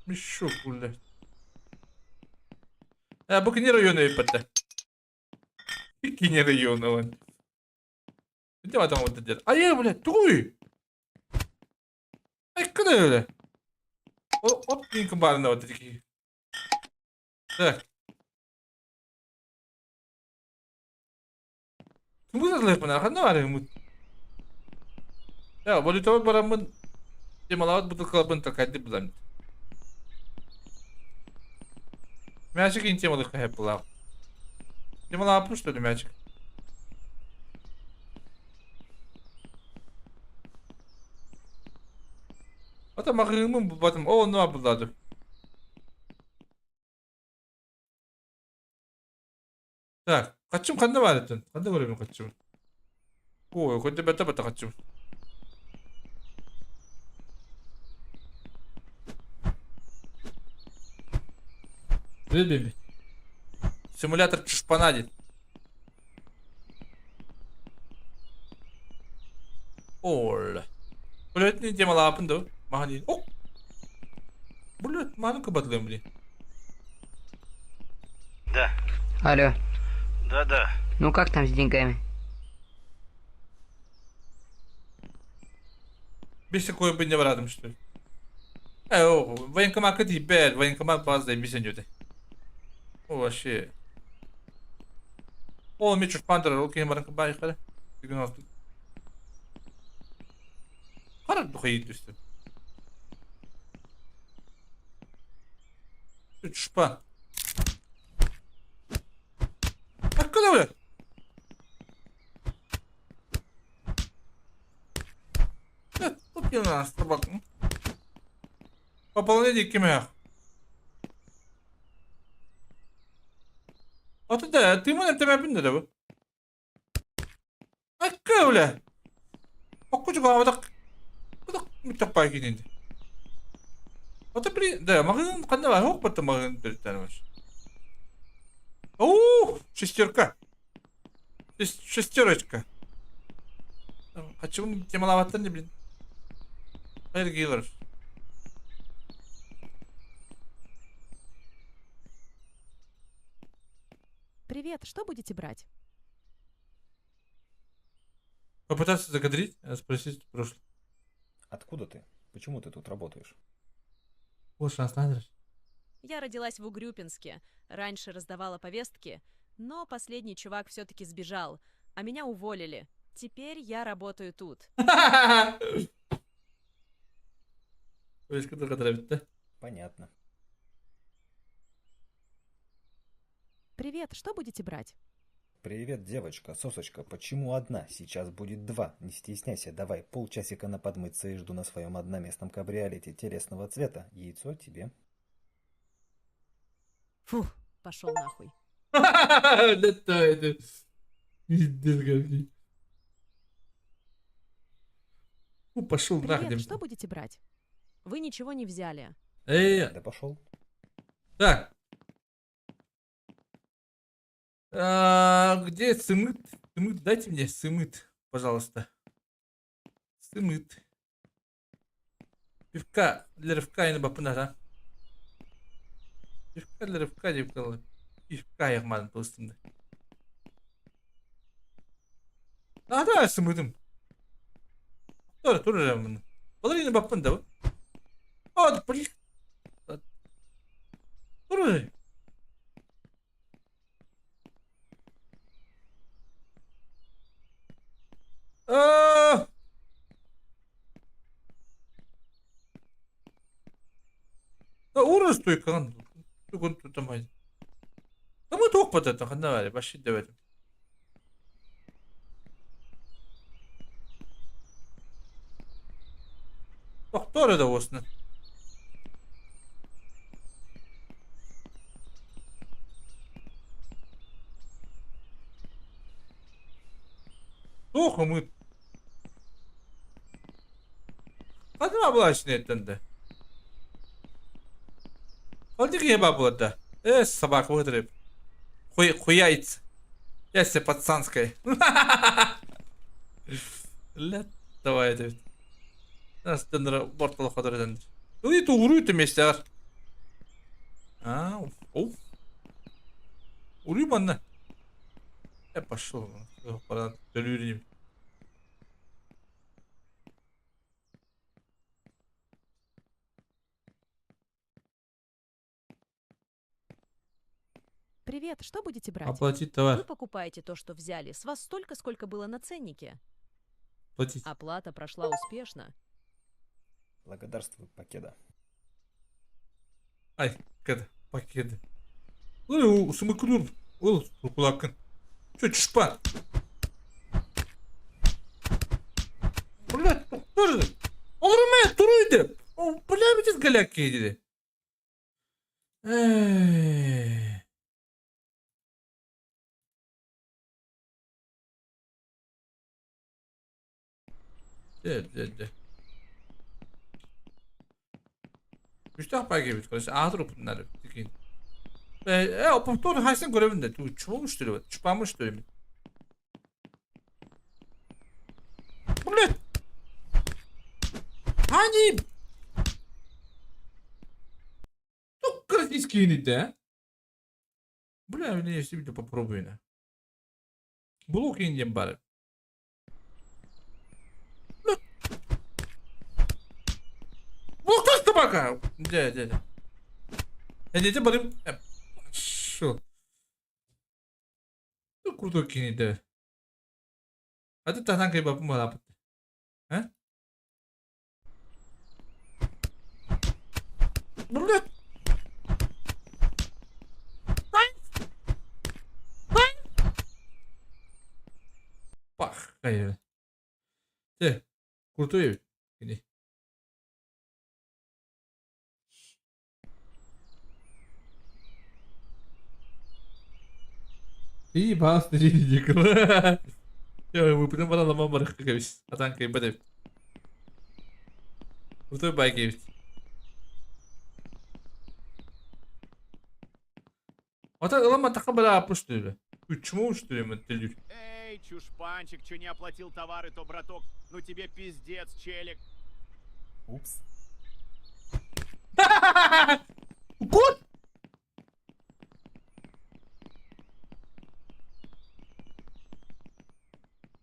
Мешок, блядь. А, бу кини районы битти. Кини районы, он. Где там вот это? А я, блядь, туй! Ай, куда, бля? Оп, барына вот такие. Так. Кым бына ханна бар мут. Я, валютага барамын. Демалават бутылкалабын такайды булам. Мячик ин темалык хэп була. Демалап что ли мячик? Ата магымын батым. О, ну абылады. Так, качым канда бар этен? Канда көрөмүн качым? Ой, көндө бата бата качым. Бе Симулятор чушпана дейт. Ол. Блядь, не тема лапын да. Маған дейін. О! Блядь, маны кыбатлыйм, блин. Да. Алло, Да-да. ну как там с деньгами? Бесе коюп не барадым, что ли? Э, о, военкомат дейбет, военкомат базда бисен жөтө. О, вообще. Ол мен чушпан ол кейін баран бай кара. Деген алты. Кара духай үстү. Чушпан. Откуда вы? Тут не нас собак. Пополнение кимях. Ата да, ты мы тебя бинде да бу. бля? Окку чугаабатах мүттэх паакинин. Ото при да маҕаһыын ханна баар суох бата маҕаһыын төрүттээн Оо, шестерка. Шестерочка. Хочу темалаабаттан блин. Эргиилэр. Привет, что будете брать? Попытаться закадрить, спросить прошлое. Откуда ты? Почему ты тут работаешь? Лучше останешь. Я родилась в Угрюпинске. Раньше раздавала повестки, но последний чувак все-таки сбежал, а меня уволили. Теперь я работаю тут. Бүттэ. Понятно. Привет, что будете брать? Привет, девочка, сосочка, почему одна? Сейчас будет два. Не стесняйся, давай полчасика на подмыться и жду на своем одноместном кабриолете телесного цвета. Яйцо тебе. Фу, пошел нахуй. Да это. Пиздец какой. Ну, пошел нахуй. Привет, что будете брать? Вы ничего не взяли. Эй, Да пошел. так. А, где сымыт? Сымыт, дайте мне сымыт, пожалуйста. Сымыт. Пивка для рывка и на бапына, Пивка для рывка деп калды. Пивка яғмадым достымды. А, да, сымытым. Тура, тура мын. Баларина бапын да. А, блин. Тура. А! Да урыс туйкан. Тугун тутамай. Тамы туох батата ханна бари баши дэбэтим. Тохтоор да уосна. Туох ымыт. Ханна булаачын да. Холдик еба буолда. Э, собака выдрып. Хуй, хуяйц. Яся пацанская. Ля, давай это. Нас тендер бортал ходор тендер. Уй, ту уру ты месте. А, оу. Урю манна. Я пошел. Пора төлүүрүм. Привет, что будете брать? Оплатить Вы товар. покупаете то, что взяли. С вас столько, сколько было на ценнике. Платить. Оплата прошла успешно. Благодарствую, покеда. Ай, када, пакеты. Ой, сымыкулур. Ол, кулакын. Чё, чушпан? Блядь, тоже. Олрумай, туруйды. Бля, битет голяк кейди. Эй. Де, де, де. Үстэх пакет бит. Короче, аатыр упуннар. Тикин. Э, повтор хайсан көрөбүн да. Чубамыш что ли? Чупамыш что ли? Блядь! Hani Çok графический да? Бля, мне себе попробую на. Блок индем бар. Блок собака! Да, да, да. Я не барым. Шо? Ну, крутой кинет, да. А ты танка и бабу малапат. А? Блядь! Пах, конечно. Те, крутой кини. И бас. Выпытын баран барыхха кэбис. Атан кыйбат эбит. Крутой байк эбит. Ата ылан матахха бара аппыш түлү. Үчмө уч түлү төлүр. Эй, чушпанчик, че не оплатил товары, то, браток, ну тебе пиздец, челик. Упс. Кот!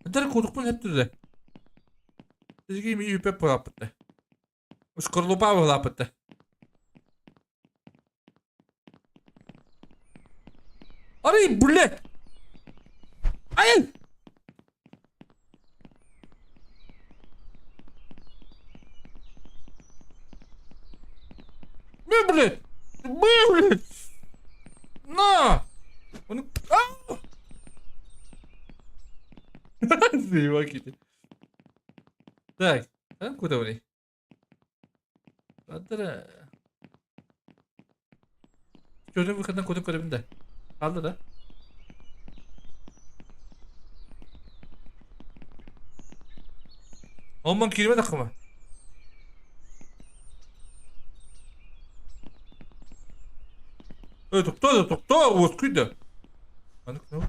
Этэр курукпун сөп түрдэ. Сизги ми үпеп быраппытта. Шкарлупа быраппытта. Арай, блядь! Ай! Бэ, блядь! Бэ, блядь! На! Он... А! Заебаки. Так, а куда они? Адра. Чөрүн выходдан куда көрөбүн да. Алды да. Онман киирбэ такыма. Эй, тохтоо да, тохтоо, уоскуй да. Маннык ну.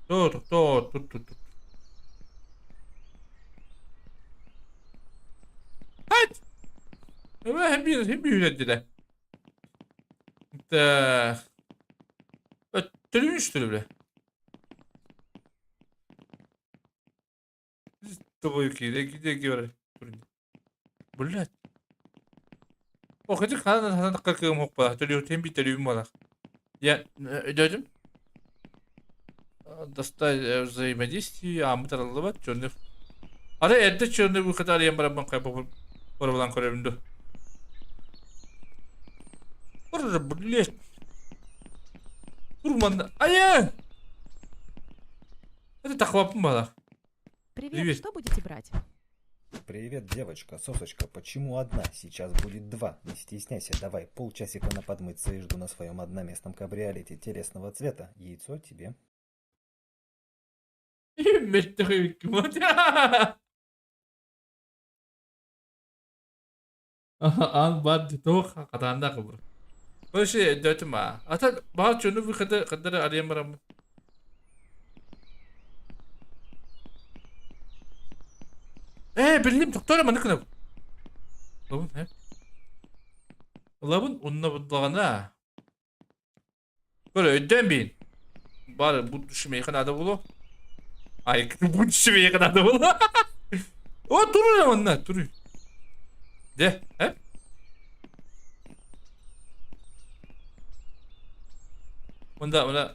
Тохтоо, тохтоо, тут, тут, тут. Айт! Эбэ, хим биир, хим биир үлэддилэ. Так. Өттөрүн үстүрү бile. Блядь. О, хотя хана хана какым хопа, төлү тем би төлүм бала. Я өдөдүм. Достать взаимодействие, а мы тараллыбат чөннү. Ары эрдэ чөннү бу катар ем барабан кай барабан көрөмдү. Бр, блядь. Турман. Ая! Это тахвапым бала. Привет, Привет. что будете брать? Привет, девочка, сосочка, почему одна? Сейчас будет два. Не стесняйся, давай полчасика на подмыться и жду на своем одноместном кабриолете телесного цвета. Яйцо тебе. Аан баар туох хатаандаах бу. Короче, өйдөөтүм аа. Ата баар чону выхода кадары арыйан бараммын. Ээ, биллим, тохтоо эрэ маннык гынабын. Ылабын, ээ. Ылабын, онно буллаҕына. Көрө, өйдөөн биин. Баар бу түшүмэйхэ наада буолуо. Ай, бу түшүмэйхэ наада буолуо. О, туруй эрэ манна, туруй. Дьэ, э? Мында, мына.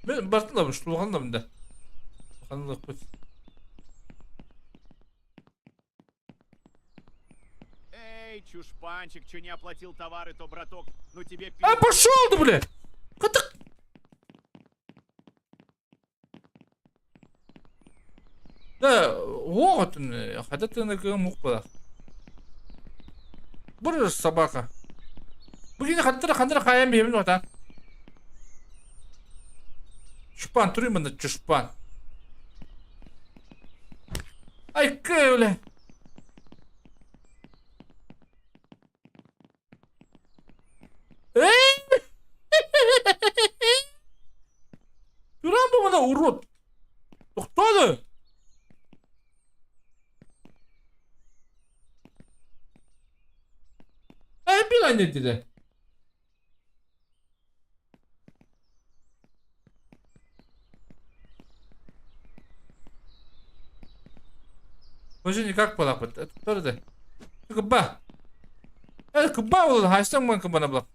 Мен бартын да улахан да мында. Улаханнык Эй, чушпанчик, че не оплатил товары, то, браток, ну тебе А пошел ты, блядь! Кытык! Да, оҕотун хата тыына мук буолар. Бу собака. Бу кини хаттара хандара хаайан биһэбин отан. Чушпан туруй манна чушпан. Ай көле. Эй! Туран бу мана урод. Тохтоо. Ай билан деді. Вообще никак балапыт. Это Кыба. Э, кыба ол хайстан ман кыбана бла.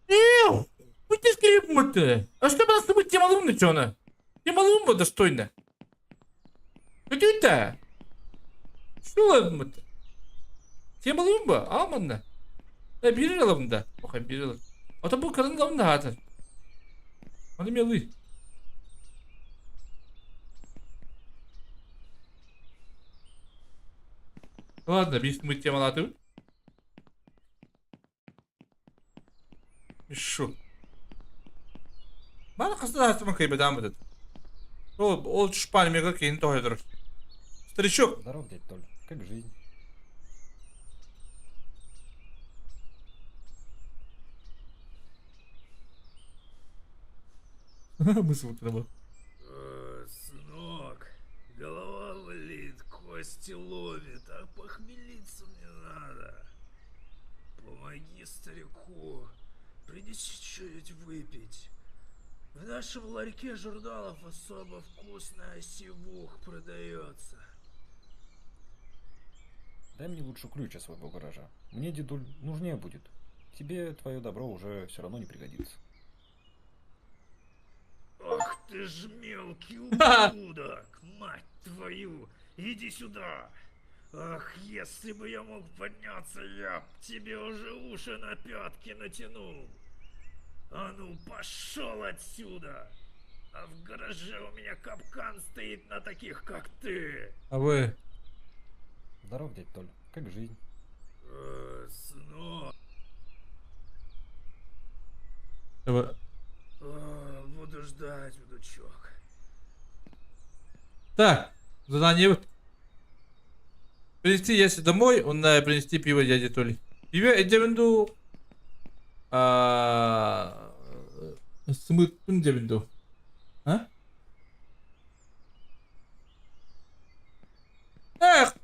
Эу! Бүтес керек мөтті. А что бана сыбыт темалым не чона? Темалым Тема алыым достойно. Бүтүүтэ. Что ылабыммыт? Тема алыым ба? Ал манна. Э, биир ылабын да. Охай, биир ылабын. Ото бу кырын ылабын да хаатар. Аны мелый. Ладно, биир мы темалатыбыт. Шу. Маны хаста да кыйбатаан бытыт. Ол ол шпан мега кейин тоһойдор. Старичок. Здоров, дядь Толь. Как жизнь? Мысль треба. Сынок, голова болит, кости ломит, а похмелиться мне надо. Помоги старику, принеси что-нибудь выпить. В нашем ларьке журналов особо вкусная сивух продается. Дай мне лучше ключ от своего гаража. Мне, дедуль, нужнее будет. Тебе твое добро уже все равно не пригодится. Ах ты ж мелкий ублюдок, мать твою, иди сюда. Ах, если бы я мог подняться, я б тебе уже уши на пятки натянул. А ну, пошел отсюда! А в гараже у меня капкан стоит на таких, как ты. А вы? Здоров, дядь Толь. Как жизнь? Э, сынок. Давай. А, буду ждать, внучок. Так, задание вот. Принести если домой, он надо принести пиво дяде Толе. Пиво эдебинду сымыттын дебинду. А? Эх!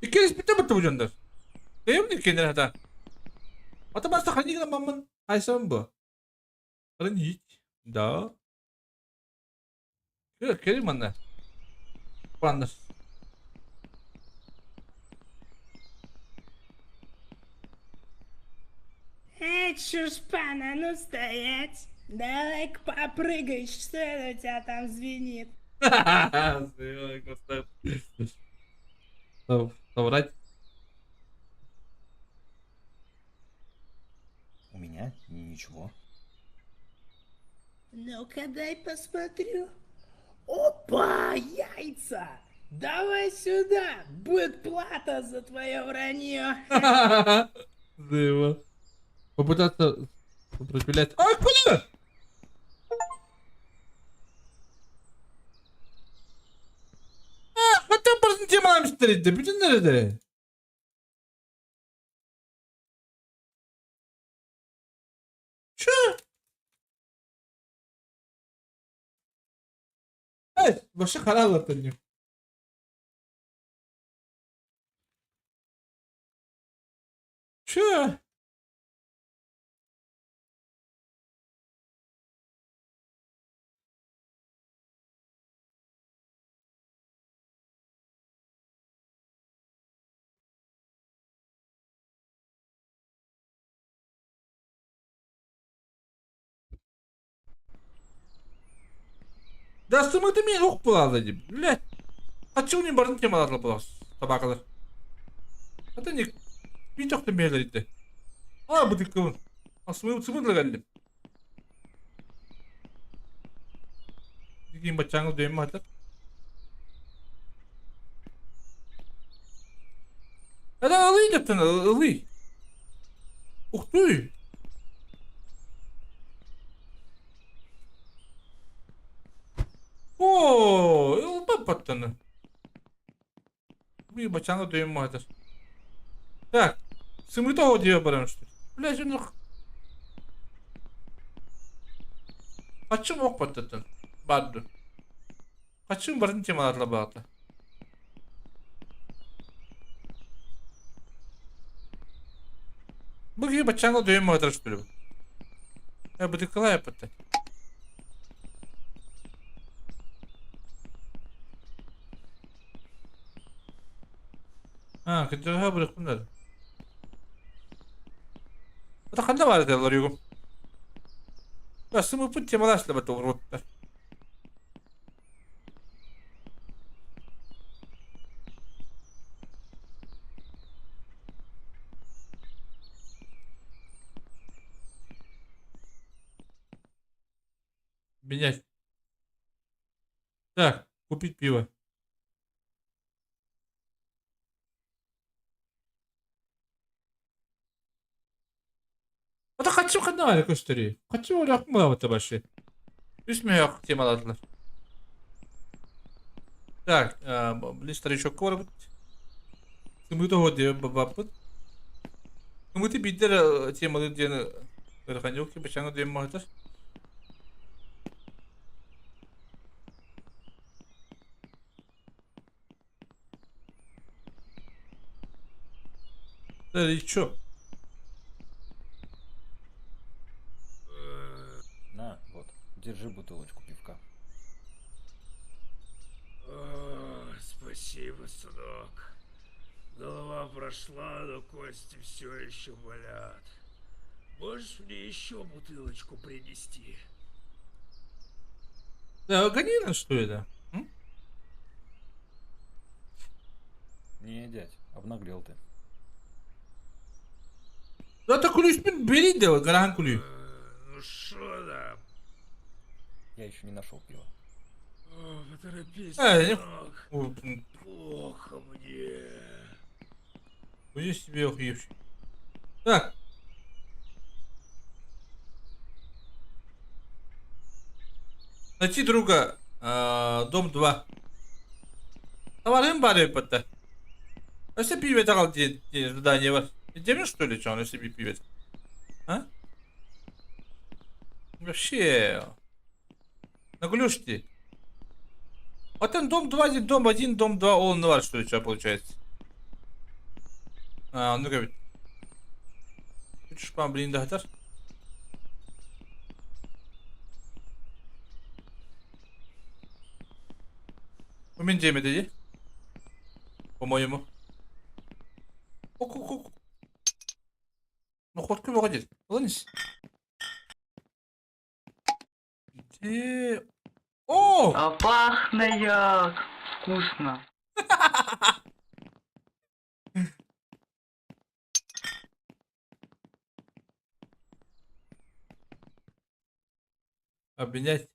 Иккис бүтэ бутта бу дьоннор. Бэйэм иккиэннэр хата. Ата баста ханьык гынаммын. Хайсам бу. Хранить. Да. Кэл манна. Паннас. Эй, чушпан, а ну стоять! Давай-ка попрыгай, что это у тебя там звенит? Соврать. У меня ничего. Ну-ка дай посмотрю. Опа, яйца! Давай сюда, будет плата за твое вранье. Заебал. Попытаться сопротивляться. А, куда? А, хата барсын темалам истерdi. Bütün nerede? Şu. Evet, başa karar Şu. Да сымыты мен оқ болады деп. Блядь. Хочу не барын темаларлы болады. Табақалар. Это не bir çok da beyler А, bu dikkat. Asmı сымыдла geldim. Дигин бачаңыл дөйм хатар. Hadi ылый дептен, ылый. Ух ты! О, ылба паттаны. Bir бачаңыл дөйм хатар. Так, сымыта о диye барам что. Бля, şunu Ачым ок паттатын. Барды. Ачым барын темаларла багата. Бу бачаңыл дөйм хатар что ли. Я буду калая патта. А, кыджага бырык bunlar. Ата канда бар дедилер югум. Да, сымыпын темалашлы бат уруттар. Обменять. Так, купить пиво. Ата хаччы ханна бары көстөрүй? Хаччы олох мылабыта башы. Үс мөһөх темаладылар. Так, били старичок барбыт. Сымыты хо диэн бабаппыт. Сымыты биирдэр темалы диэн ырханьок бачаҥа диэн маһытар. Старичок. На, вот, держи бутылочку пивка. О, спасибо, сынок. Голова прошла, но кости все еще болят. Можешь мне еще бутылочку принести? Да, гони нас, что это? М? Не, дядь, обнаглел ты. Да это күлүүспүн бери де, гарахан күлүү. Ну что там? Я еще не нашел пива. О, поторопись, Э, сынок. не- Плохо мне. Уйди себе охуевший. Так. Найти друга. Дом 2. Товарым бар эппетте. Өссө пиво тагал задание бар. Демин что ли, что он себе пивет? А? Вообще. Наглюшьте. А там дом 2, дом 1, дом 2, он 2, что ли, что получается? А, ну как Үч блин да хатар. У мен жемеді де? По-моему. Ок, ок, ок. Ну, хоть выходит. Ладно. Где? О! А пахнет як вкусно. Обменять.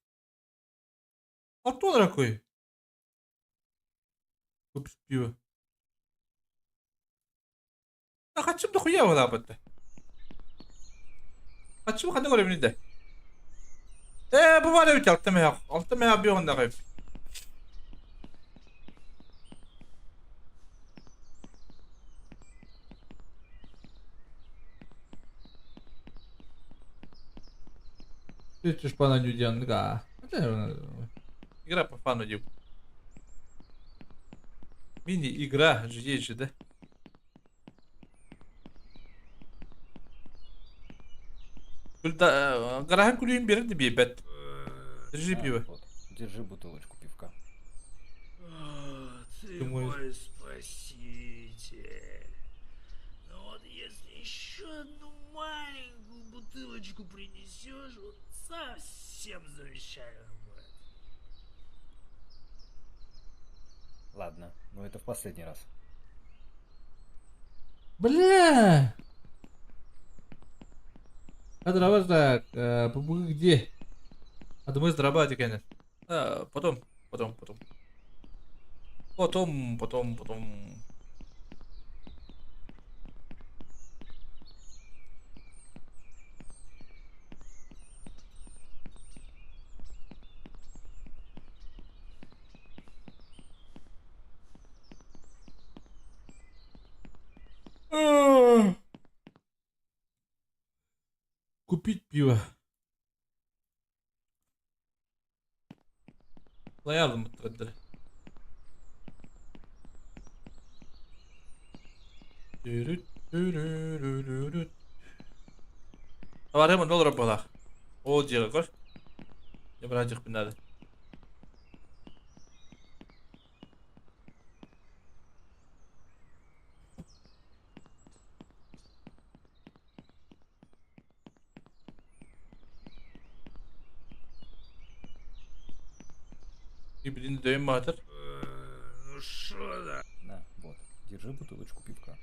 А кто такой? Купить пиво. А хочу дохуя вот Хочу ханна көрөмүн да. Э, бу бар эбит алта мех. Алта мех би онда кайып. Ты ж пана нүдянга. Игра по фану дим. Мини-игра же есть же, да? Гарахан күлүүн берди биэбэт. Держи На, пиво. вот, держи бутылочку пивка. О, ты Ты мой- мой спаситель. Ну вот если еще одну маленькую бутылочку принесешь, вот совсем замечательно будет. Ладно, но это в последний раз. Бля! А дрова так, где? А думаю, дрова конечно. А, потом, потом, потом. Потом, потом, потом. Купить пиво. Лаярдым бұттырдыр. Товарым доллар болақ. О, жері көр. Бір бинады. И блин, дөйм батыр. Ну что да? На, вот, держи бутылочку пивка.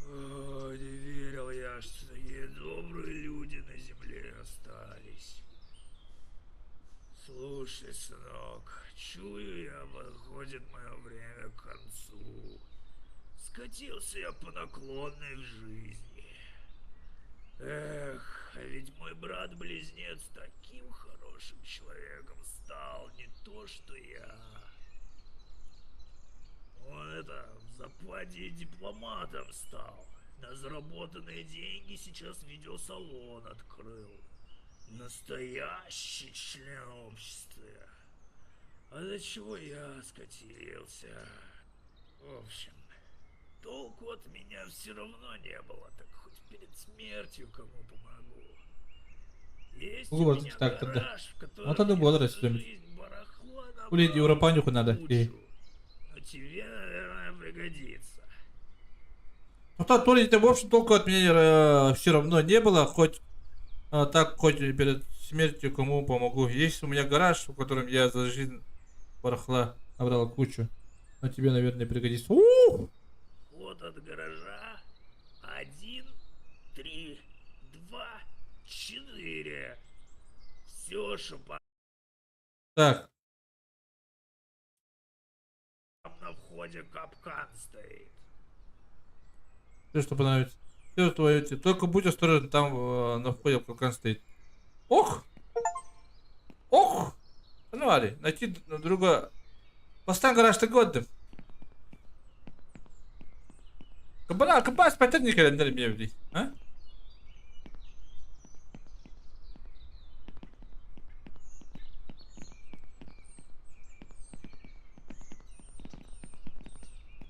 О, не верил я, что такие добрые люди на земле остались. Слушай, сынок, чую я, подходит мое время к концу. Скатился я по наклонной в жизни. Эх, а ведь мой брат-близнец таким хорошим человеком стал, не то что я. Он это, в западе дипломатом стал. На заработанные деньги сейчас видеосалон открыл. Настоящий член общества. А до чего я скатился? В общем, толку от меня все равно не было, так хоть перед смертью кому помогу. Есть у Угу, меня так тогда. гараж, в Вот это котором было я за расслабить. жизнь барахла Блин, набрал Европанюху надо. кучу. Но тебе, наверное, пригодится. Ну то, то ли это, в общем, толку от меня все равно не было, хоть так, хоть и перед смертью кому помогу. Есть у меня гараж, в котором я за жизнь барахла набрал кучу. Но тебе, наверное, пригодится. Ух! Код от гаража 1, 3, 2, 4. Все, что Так, там на входе капкан стоит. все, что понравится. Все твое. Только будь осторожен, там на входе капкан стоит. Ох! Ох! Ну, Ари, найти друга. Бастан гараж ты годым. Кабана, кабас, патер не календарь мне блин. А?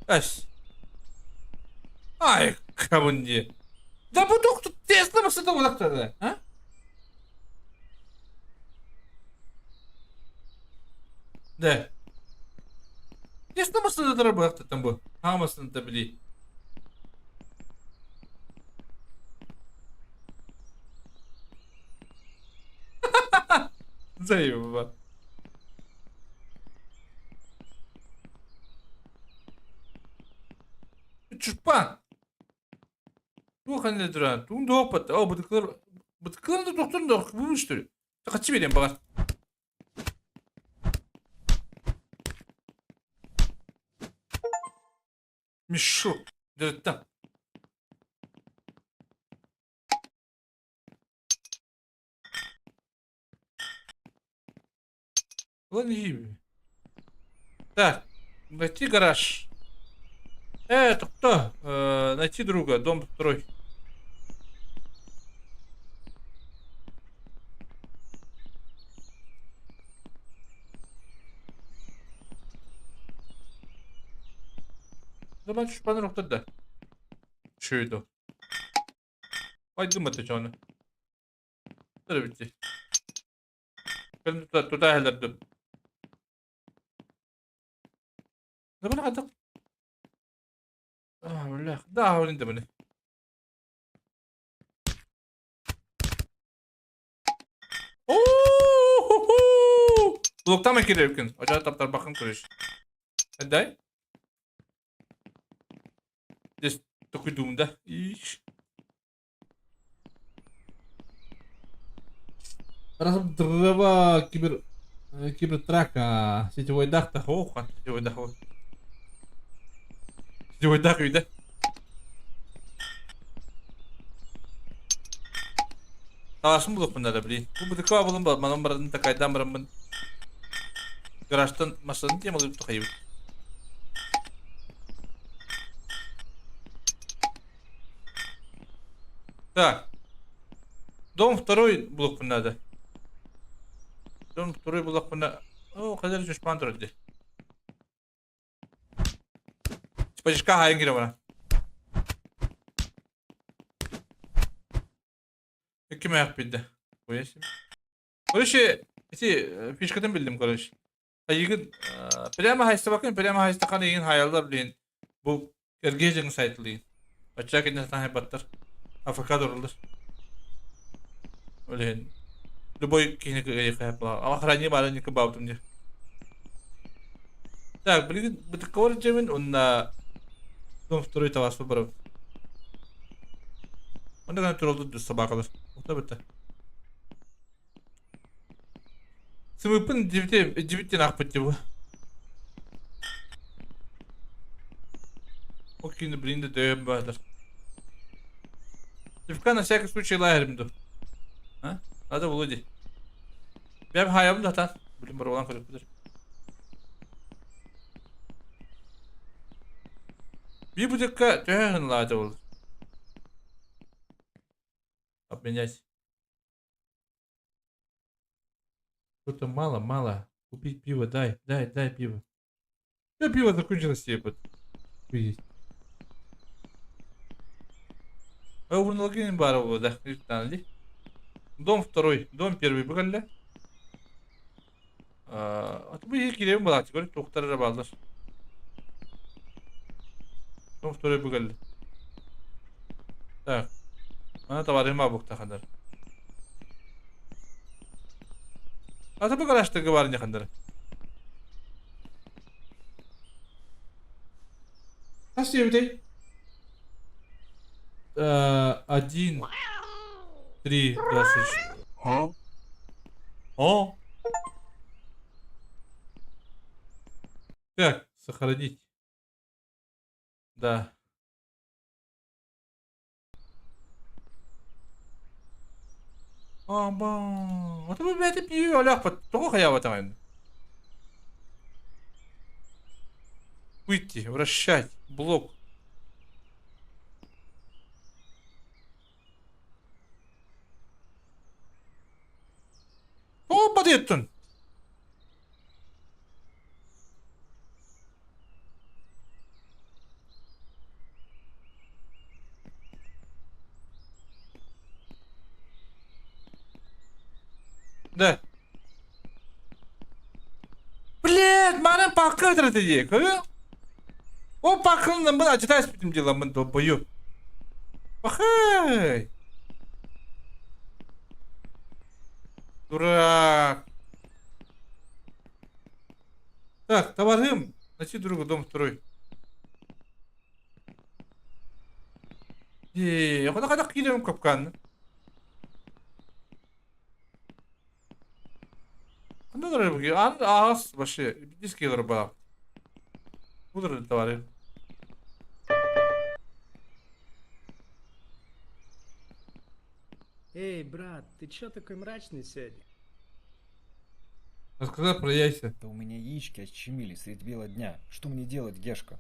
Ась. Ай, кабынди. Да бу доктор тесно басыда улактады, а? Да. Тесно басыда дара там бу. Хамасын да били. Заеба. Чупан. Туох анна туран, туун туох О, бытыклар, бытыклар да доктор да бу что ли? Качы берем багар. Мешок. Да там. Ладно, Так, найти гараж. Это кто? Найти друга, дом второй. Да ben şu noktada. Şuydu. Aydınlatı onu. Tabii bitti. Ben tuta hellerdim. دابا انا غادا اه ولا دا هاولين دابا اوه Блоктан кире күн. Ожа таптар бакын көрүш. Дай. Здесь такой дум, да? Иш. Раз дрова кибер кибертрака сетевой дах та ох, сетевой дах. Сетевой дах үйдө. Талашым булып мында блин. Бу бутыка булым бар, манан барын такайдан барамын. Гаражтан машинаны тем алып тохайып. Так. Дом второй блок надо. Дом второй блок надо. О, кадar düşman durdu. Спачка хайын кире бана. Ким аяк билди. Коясым. Короче, эти фишкатын билдим, короче. Айгын прямо хайста bakın, прямо хайста каны еген хаялдар блин. Бу эргежин сайтлы. Ача кенде тахай баттар. Африкада олар. Блин. Любой кихини кайпла. Охране бары никы баптым не. Так, блин, бутыкор жемин онна дом второй тавас барып. Онда гана туралды собакалар. Окта битте. Сымыппын дьибиттен аахпыт дии бу. Ол кини блин да дөйөн баатар. Пивка на всякий случай лаһерим ду. А? Надо было ди. Бэм хаябын да тан. Блин, барбалан көрөппүтэр. Бии бутыкка төһө хынлаата ол? Обменять. Что-то мало, мало. Купить пиво, дай, дай, дай пиво. Все пиво закончилось тебе под. Есть. Да, Дом второй, дом первый быгалля. Аты бу киирэн балааччы көрү туохтар эрэ бааллар. Дом второй быгалля. Так. Ана товарым бабуктахандар. Аты бу гаражтарга бар нехандар. Хас диэбитэй? 1, 3, 20. О! Так, сохранить. Да. Аба, ото бу бэйэтэ пиви олохпут. Тоҕо хайаабатаҕын? Выйти, вращать, блок. Тоҕо батыйыттын? Да. Блядь, манан пакка өтөр дии. Көрө? О паккын бын ачытаас бүтүм дьыламмын долбою. Пахай. Дурак. Так, товарым, найти друга, дом второй. Е, хада киирем капкан. Ханна ан аас вообще диски баа. Будар товарым. Эй, брат, ты чё такой мрачный сегодня? Рассказать про яйца. Да у меня яички очумели средь бела дня. Что мне делать, Гешка?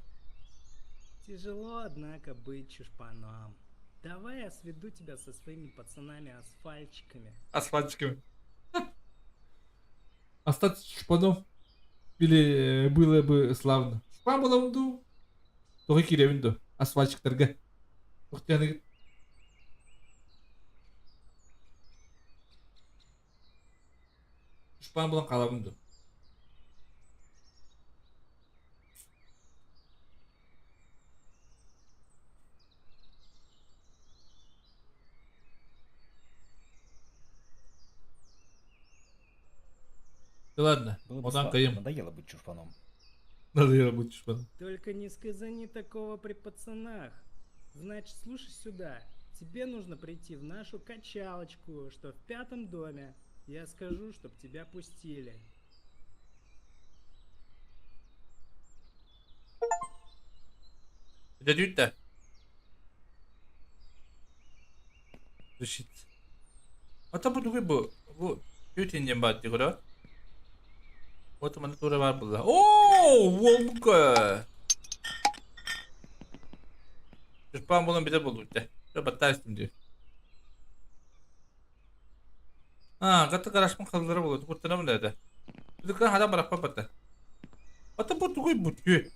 Тяжело, однако, быть чушпаном. Давай я сведу тебя со своими пацанами-асфальтчиками. Асфальтчиками. Остаться шпаном или было бы славно. Шпан буолабын дуу? Тоҕо киирэбин дуу? Асфальтчиктарга. Туохтааны шпан буолан хаалабын дуу? Да ладно, Было бы одан славно. кыйым. Надоело быть чушпаном. Надоело быть шпаном. Только не сказани такого при пацанах. Значит, слушай сюда. Тебе нужно прийти в нашу качалочку, что в пятом доме. Я скажу, чтоб тебя пустили. Дядя да. Решит. А то бу бу бу бүтүн баар дии көрө. Вот манна тура баар буолла. Оо, уолбука. Шпан буолан билэр буолбут дии. Баттаастым дии. А, гата гаражпын халлара буолуо. Куттанабын да это. Бу хада бараппа батта. Ата бу тугуй бу түү.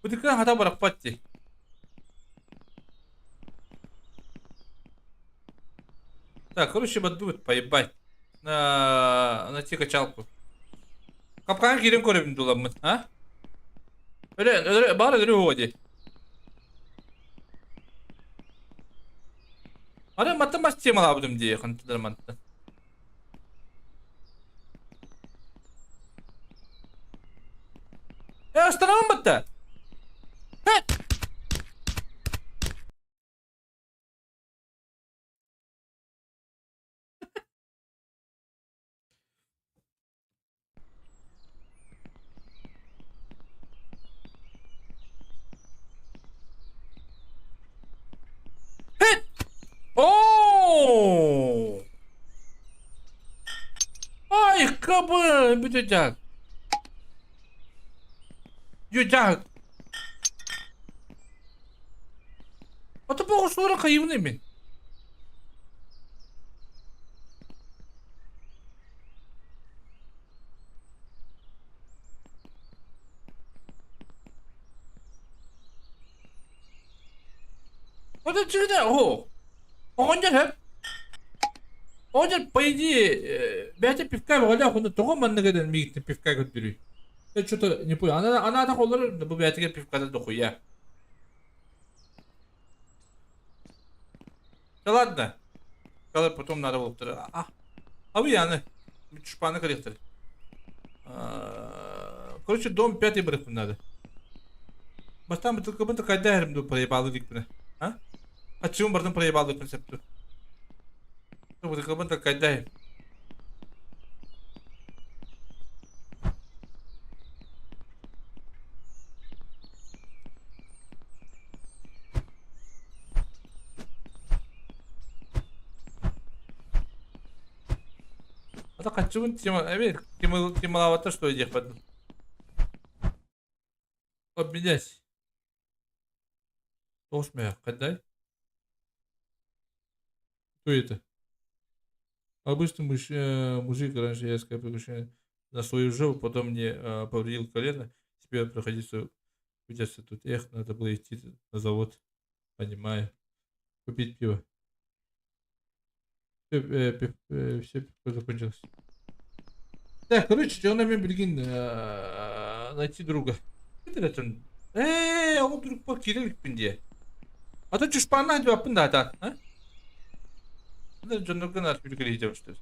Бу хада бараппат дии. Так, короче, бадует, поебать. На найти качалку. Капкан киирэн көрөбүн дуламмын, а? Өлө, өлө, баар өлөрү уо дии. Ары маттан бас темалаабытым дии, хантыдар мантан. Э, остановым батта! Э! Дорообо, бүтэ Дьаһык. Ата боҕусуора хайыбын мин. Ата чыгыда оһо. Оҕонньор хөп. Оҕонньор по идее бэйэтэ пивка бөҕөлөөх онно тоҕо маннык этэн миигиттэн пивка көрдөрүй? Я что-то не понял. Она, она так олорор, бу бэйэтигэр пивката дохуя. Да ладно. Когда потом надо было. А, а вы яны. Шпаны корректор. Короче, дом пятый брать надо. Бастан бутылкабын такайда хэрим ду проебалы дикпіне. А? Ачуун бардым проебалы концепту. Бутылкабын такайда А так ачуун тема, эми темалавата что идех под. Обменять. Тош мэ, кандай? Кто это? Обычный мужик, раньше я искал приключения на свою жопу, потом мне повредил колено, теперь приходится придется тут. Эх, надо было идти на завод, понимаю. Купить пиво. Все, все пиво закончилось. Так, короче, что нам билигин найти друга. Это ол друг по кириликпин дии. А то чушпанна жуаппын да та. А? Дьоннорго нар бүлүкелейде что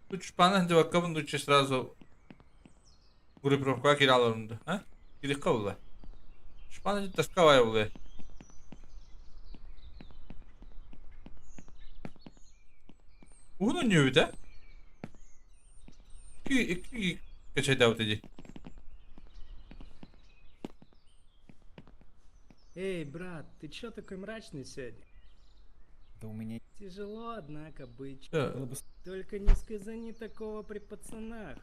Тут чушпанна жуаккабын лучше сразу группировка кираларымды. А? Кирикка була. Чушпанна тасковая була. Угуну не да? Ики качайда вот иди. Эй, брат, ты чё такой мрачный сегодня? Да у меня Тяжело, однако, быть. Да. было бы Только не сказани такого при пацанах.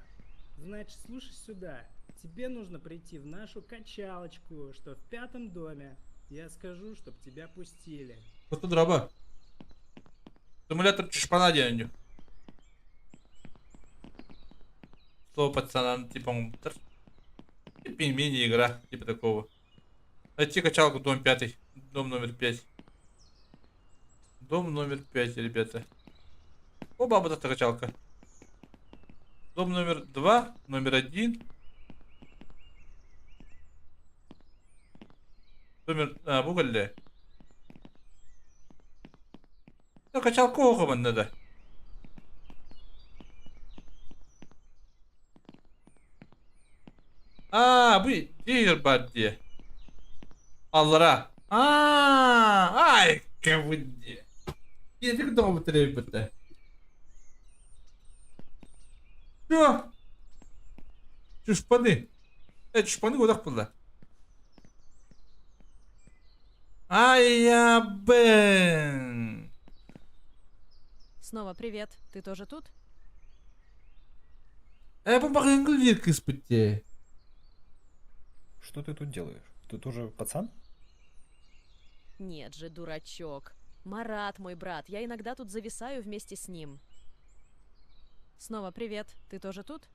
Значит, слушай сюда. Тебе нужно прийти в нашу качалочку, что в пятом доме. Я скажу, чтоб тебя пустили. Вот дроба. Симулятор чушпана диэн. Слово пацана, типа, мини-игра, типа такого. Найти качалку, дом пятый. Дом номер 5. Дом номер 5, ребята. Оба, вот эта качалка. Дом номер 2, номер 1. Номер... А, бугалли. Ну, качалку оҕобун надо. А, бу дигер бар дии. Аллара. А, ай, кабыдди. Киһи тоҕо бутта. Все. Чушпаны. Чушпаны кудах булла. Ай, я бен. Снова привет. Ты тоже тут? Бу багынгыл дир кыспытте. Что ты тут делаешь? Ты тоже пацан? Нет же, дурачок. Марат мой брат. Я иногда тут зависаю вместе с ним. Снова привет. Ты тоже тут?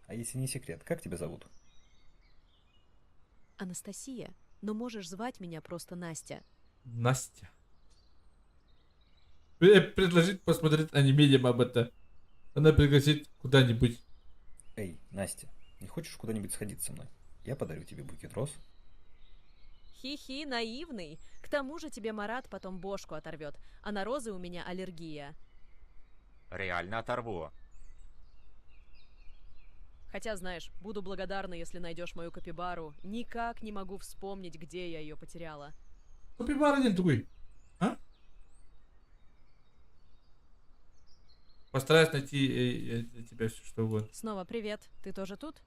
А если не секрет, как тебя зовут? Анастасия. Но можешь звать меня просто Настя. Настя. Предложить посмотреть аниме МАБТ. Она пригласит куда-нибудь. Эй, Настя, не хочешь куда-нибудь сходить со мной? Я подарю тебе букет роз. Хи-хи, наивный. К тому же тебе Марат потом бошку оторвет, а на розы у меня аллергия. Реально оторву. Хотя, знаешь, буду благодарна, если найдешь мою капибару. Никак не могу вспомнить, где я ее потеряла. Капибара один такой. А? Постараюсь найти для тебя все, что угодно. Снова привет. Ты тоже тут?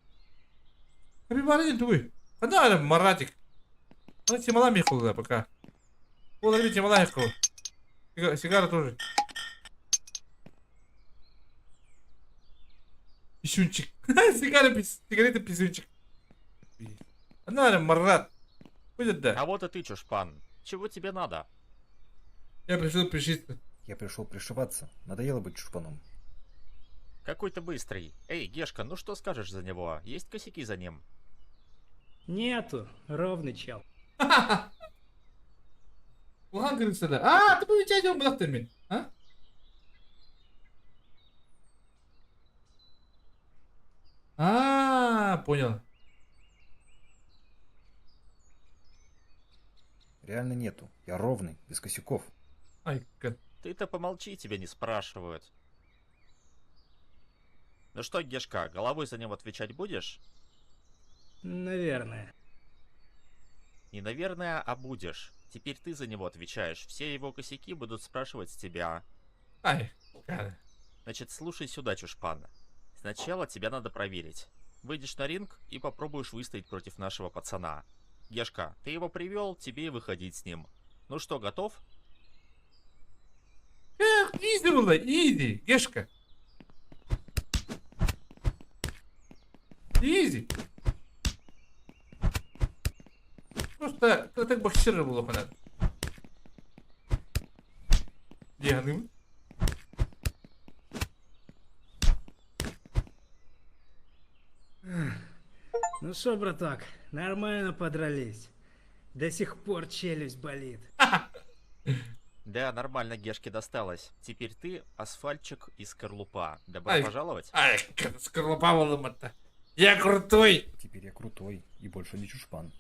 Капибара один такой. А да, Маратик. Ну, Тимала Михал, пока. Ол Тимала Михал. Сигара тоже. Писюнчик. Сигара, сигарета, писюнчик. Она, Марат. Будет, да. А вот и ты, чушпан. Чего тебе надо? Я пришел пришиться. Я пришел пришиваться. Надоело быть чушпаном. Какой ты быстрый. Эй, Гешка, ну что скажешь за него? Есть косяки за ним? Нету, ровный чел. Улахан кыргызстар. А, ты получай дем термин. А? А, понял. Реально нету. Я ровный, без косяков. Ай, как. Ты-то помолчи, тебя не спрашивают. Ну что, Гешка, головой за него отвечать будешь? Наверное. Не наверное, а будешь. Теперь ты за него отвечаешь. Все его косяки будут спрашивать с тебя. Ай, как. Значит, слушай сюда, чушпан. Сначала тебя надо проверить. Выйдешь на ринг и попробуешь выстоять против нашего пацана. Гешка, ты его привел, тебе и выходить с ним. Ну что, готов? Эх, easy было, easy, Гешка. Easy. Просто так боксер было понятно. Дианы. Ну что, браток, нормально подрались. До сих пор челюсть болит. Да, нормально Гешке досталось. Теперь ты асфальтчик и скорлупа. Добро Ай, пожаловать. Ай, как скорлупа волома-то. Я крутой. Теперь я крутой и больше не чушпан.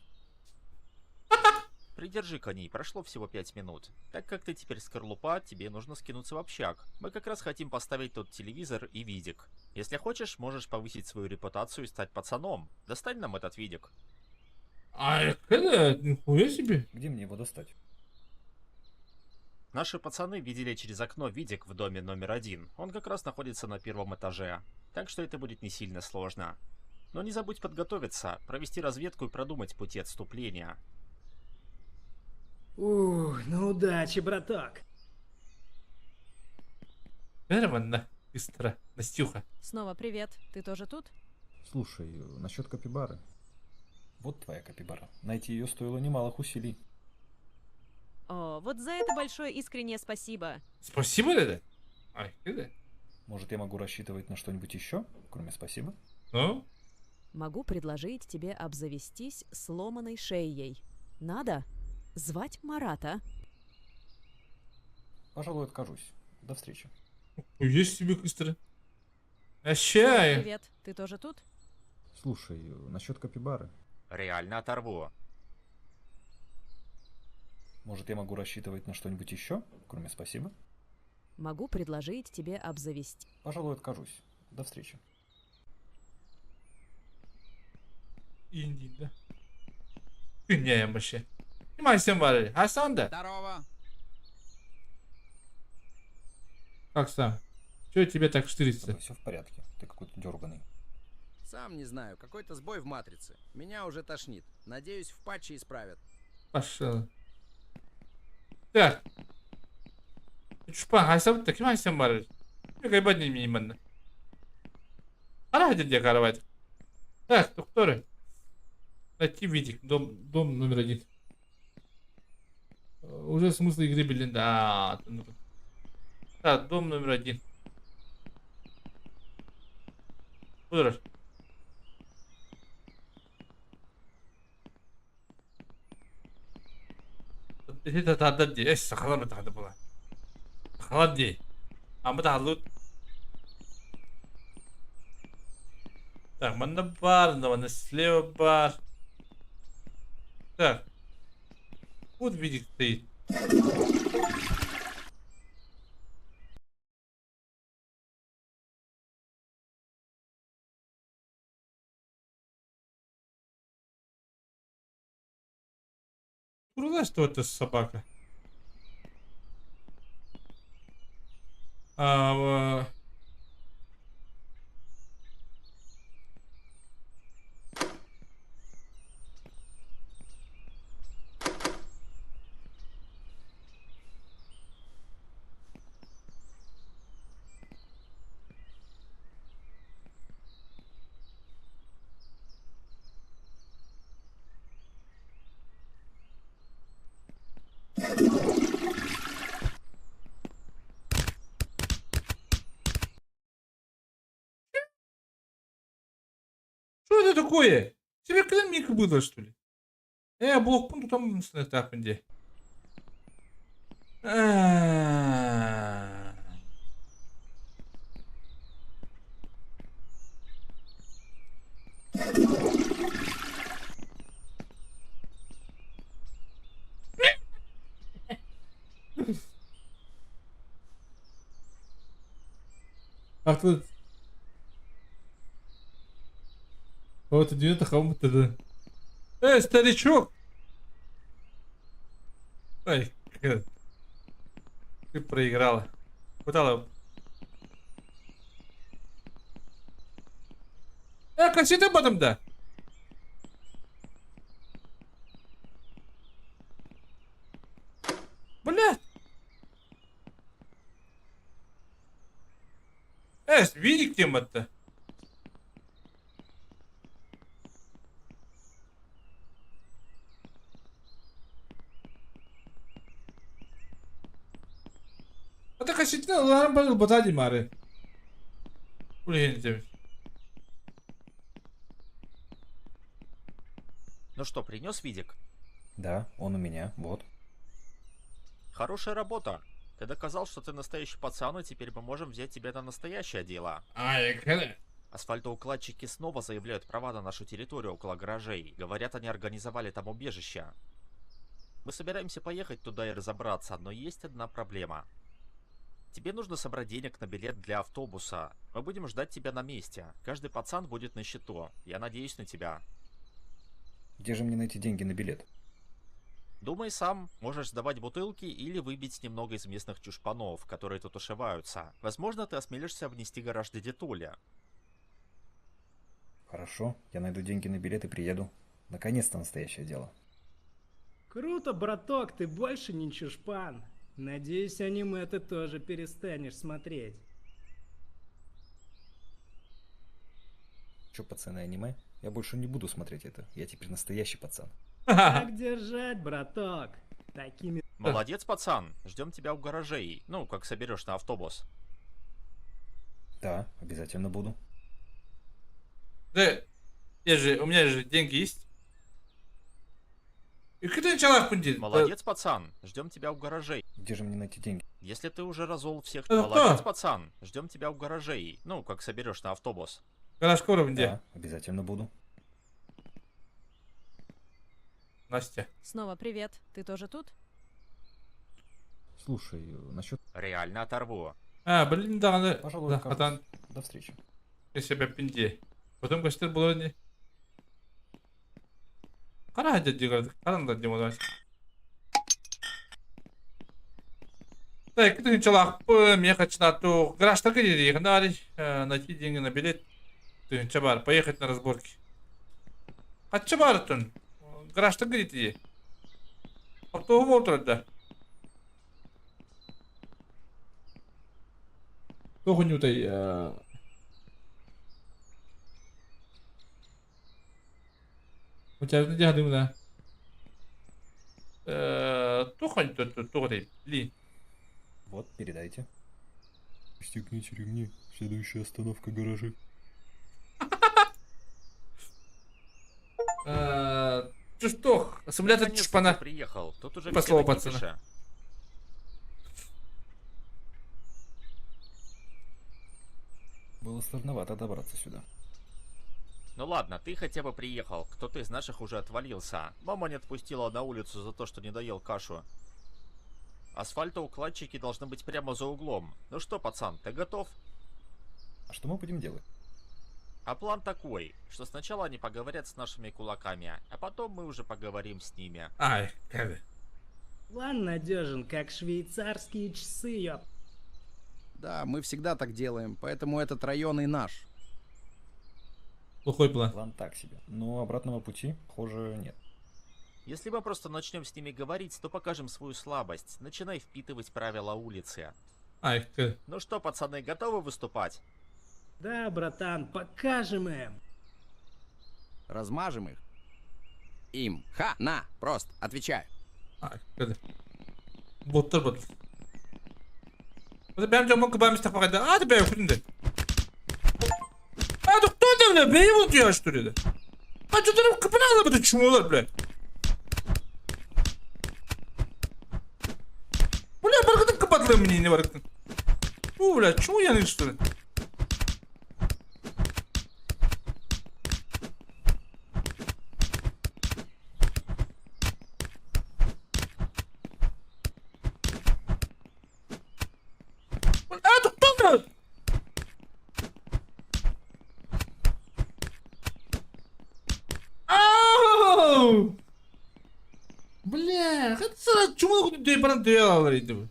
Придержи коней, прошло всего 5 минут. Так как ты теперь скорлупа, тебе нужно скинуться в общак. Мы как раз хотим поставить тут телевизор и видик. Если хочешь, можешь повысить свою репутацию и стать пацаном. Достань нам этот видик. Ай, это, нихуя себе. Где мне его достать? Наши пацаны видели через окно видик в доме номер 1. Он как раз находится на первом этаже. Так что это будет не сильно сложно. Но не забудь подготовиться, провести разведку и продумать пути отступления. Ух, ну удачи, браток. Нормально, быстро. Настюха. Снова привет. Ты тоже тут? Слушай, насчет капибары. Вот твоя капибара. Найти ее стоило немалых усилий. О, вот за это большое искреннее спасибо. Спасибо, это? Ай, это? Может, я могу рассчитывать на что-нибудь еще, кроме спасибо? Ну? Могу предложить тебе обзавестись сломанной шеей. Надо звать Марата. Пожалуй, откажусь. До встречи. Есть себе быстро. Ощай. Привет. Ты тоже тут? Слушай, насчет капибары. Реально оторву. Может, я могу рассчитывать на что-нибудь еще, кроме спасибо? Могу предложить тебе обзавести. Пожалуй, откажусь. До встречи. Инди, да? Не, вообще. Хасан, да? Здорово. Как сам? Чего тебе так штырится? Все в порядке. Ты какой-то дерганый. Сам не знаю, какой-то сбой в матрице. Меня уже тошнит. Надеюсь, в патче исправят. Пошел. Так. Чушпан, Хасан, так Хасан бар. Не минимально. Ара где каравать. Так, доктор. Найти видик. Дом номер 1. Уже смысл игры, блин, да. Так, дом номер 1. Куда? Это тогда где? Сахалам это было. Холодней. А мы там лут. Так, манна бар, на слева бар. Так. Вот видик стоит. Круто, что это собака. это такое? Тебе когда мик было, что ли? Э, блокпун тутам сынықтақпын де. Haklı. Вот идиота хамут Эй, старичок! Ай, ты проиграла. Куда? Кассета потом да. Блядь! Видик тема-то. Это кассетина ларам был батади мары. Блин, Ну что, принес видик? Да, он у меня, вот. Хорошая работа. Ты доказал, что ты настоящий пацан, и теперь мы можем взять тебя на настоящее дело. Ай, Асфальтоукладчики снова заявляют права на нашу территорию около гаражей. Говорят, они организовали там убежище. Мы собираемся поехать туда и разобраться, но есть одна проблема. Тебе нужно собрать денег на билет для автобуса. Мы будем ждать тебя на месте. Каждый пацан будет на счету. Я надеюсь на тебя. Где же мне найти деньги на билет? Думай сам, можешь сдавать бутылки или выбить немного из местных чушпанов, которые тут ушиваются. Возможно, ты осмелишься внести гараж дяди Толи. Хорошо, я найду деньги на билет и приеду. Наконец-то настоящее дело. Круто, браток, ты больше не чушпан. Надеюсь, аниме ты тоже перестанешь смотреть. Чё, пацаны, аниме? Я больше не буду смотреть это. Я теперь настоящий пацан. Так держать, браток. Такими... Молодец, пацан. Ждем тебя у гаражей. Ну, как соберешь на автобус. Да, обязательно буду. Да, я же, у меня же деньги есть. И когда начала пундит? Молодец, пацан. Ждем тебя у гаражей. Где же мне найти деньги? Если ты уже разол всех... Это Молодец, кто? пацан. Ждем тебя у гаражей. Ну, как соберешь на автобус. Гараж скоро где? Да, обязательно буду. Настя. Снова привет. Ты тоже тут? Слушай, насчет... Реально оторву. А, блин, да, да. Пожалуй, да, откажусь. атан. До встречи. Я себя пинде. Потом гостер было не. Кара дядя, кара дядя, Так, ты начала ехать на ту гараж так и найти деньги на билет. Ты чабар, поехать на разборки. А чабар тун? Гараж так говорит Автобус да. Того не утай. У тебя не дымна. Тухань тут тут ли. Вот, передайте. Пристегните ремни. Следующая остановка гаражи. Что? Симулятор Наконец-то чушпана. ты приехал. Тут уже По все слову на пацана. кипише. Было сложновато добраться сюда. Ну ладно, ты хотя бы приехал. Кто-то из наших уже отвалился. Мама не отпустила на улицу за то, что не доел кашу. Асфальтоукладчики должны быть прямо за углом. Ну что, пацан, ты готов? А что мы будем делать? А план такой, что сначала они поговорят с нашими кулаками, а потом мы уже поговорим с ними. Ай, как. План надежен, как швейцарские часы, ёп. Да, мы всегда так делаем, поэтому этот район и наш. Плохой план. План так себе. Но обратного пути, похоже, нет. Если мы просто начнем с ними говорить, то покажем свою слабость. Начинай впитывать правила улицы. Ай, как. Ну что, пацаны, готовы выступать? Да, братан, покажем им. Размажем их. Им. Ха, на, просто, отвечаю. Ай, как. Боттар бот. Вот бәм жаман кыбам истақпағайда. А, бәм күнді. А, доктор, бля, бәй болды я, что ли? А что ты капинала, это чмолар, бля? Бля, баргытын капатлы мне не баргытын. Бу, бля, чмо я что ли? А, тут тоже! Ау! Бля, хатсара чмо куда баран делал иди.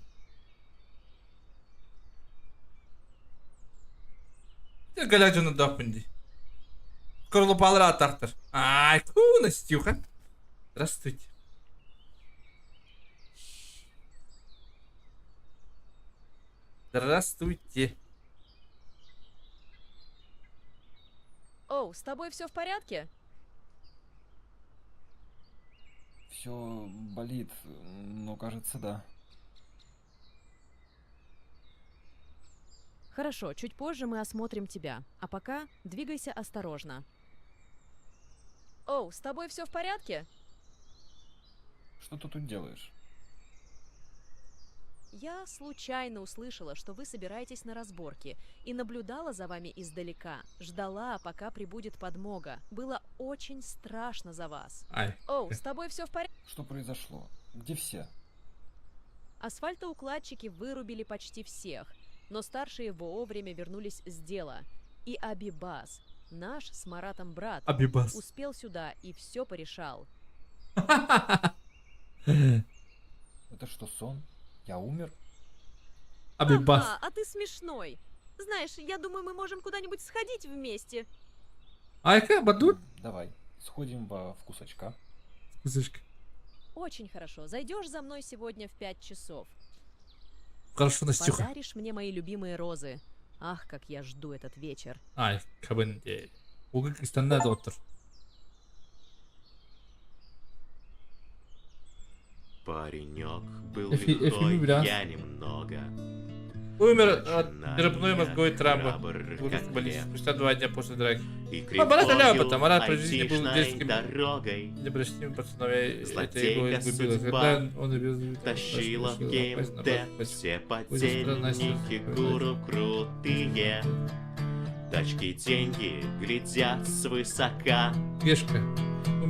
Галядина дапынди. Скорлупалар атактыр. Ай, ку, Настюха. Здравствуйте. Здравствуйте. Оу, с тобой все в порядке? Все болит, но кажется, да. Хорошо, чуть позже мы осмотрим тебя. А пока двигайся осторожно. Оу, с тобой все в порядке? Что ты тут делаешь? Я случайно услышала, что вы собираетесь на разборки, и наблюдала за вами издалека. Ждала, пока прибудет подмога. Было очень страшно за вас. Ай. Оу, с тобой все в порядке? Что произошло? Где все? Асфальтоукладчики вырубили почти всех, но старшие вовремя вернулись с дела. И Абибас, наш с Маратом брат, Абибас. успел сюда и все порешал. Это что, сон? Я умер? Абибас. Ага, а ты смешной. Знаешь, я думаю, мы можем куда-нибудь сходить вместе. Айка, бадут? Давай, сходим во вкусочка. Вкусочка. Очень хорошо. Зайдешь за мной сегодня в 5 часов. Хорошо, Настюха. Подаришь мне мои любимые розы. Ах, как я жду этот вечер. Ай, кабынде. Угы кристаллар доктор. Паренек был Эфи лихой, biraz. я немного. Умер от дробной мозговой травмы. храбр, В как больнице лев. спустя 2 дня после драки. И А Марат кривою Аляпа, Марат при жизни был айтишной детским дорогой непростим пацаном, это его Злодейка изгубило. судьба Когда он обязан тащила в геймдев. Все подельники гуру крутые. Тачки, деньги глядят свысока. Гешка.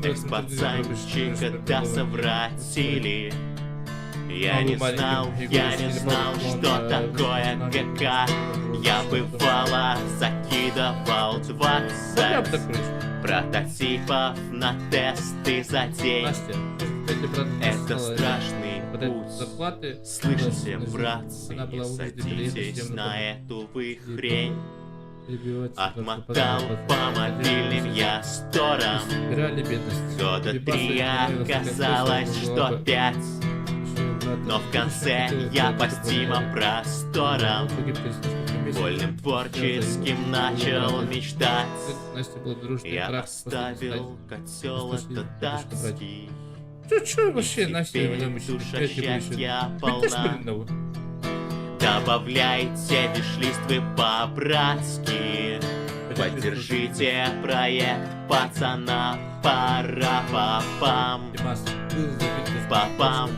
Экс-пацанчика да совратили. Я не маленьким знал, Егор я не Сергеев, знал, он, что такое ГК. Я бывало закидывал 20 прототипов на тесты за день. Это страшный путь. Слышите, братцы, не садитесь на эту вы хрень. Отмотал по мобильным я сторам. Года три оказалось, что пять. Но в конце я по стимам просторам вольным творческим начал мечтать. Я оставил котел этот адский. Чё, чё вообще, И Настя, теперь вы думаете, душа опять не будешь? счастья Опять полна. блин, ну. Добавляйте вишлист вы по-братски. Поддержите проект пацана. Пара па пам. Па-пам.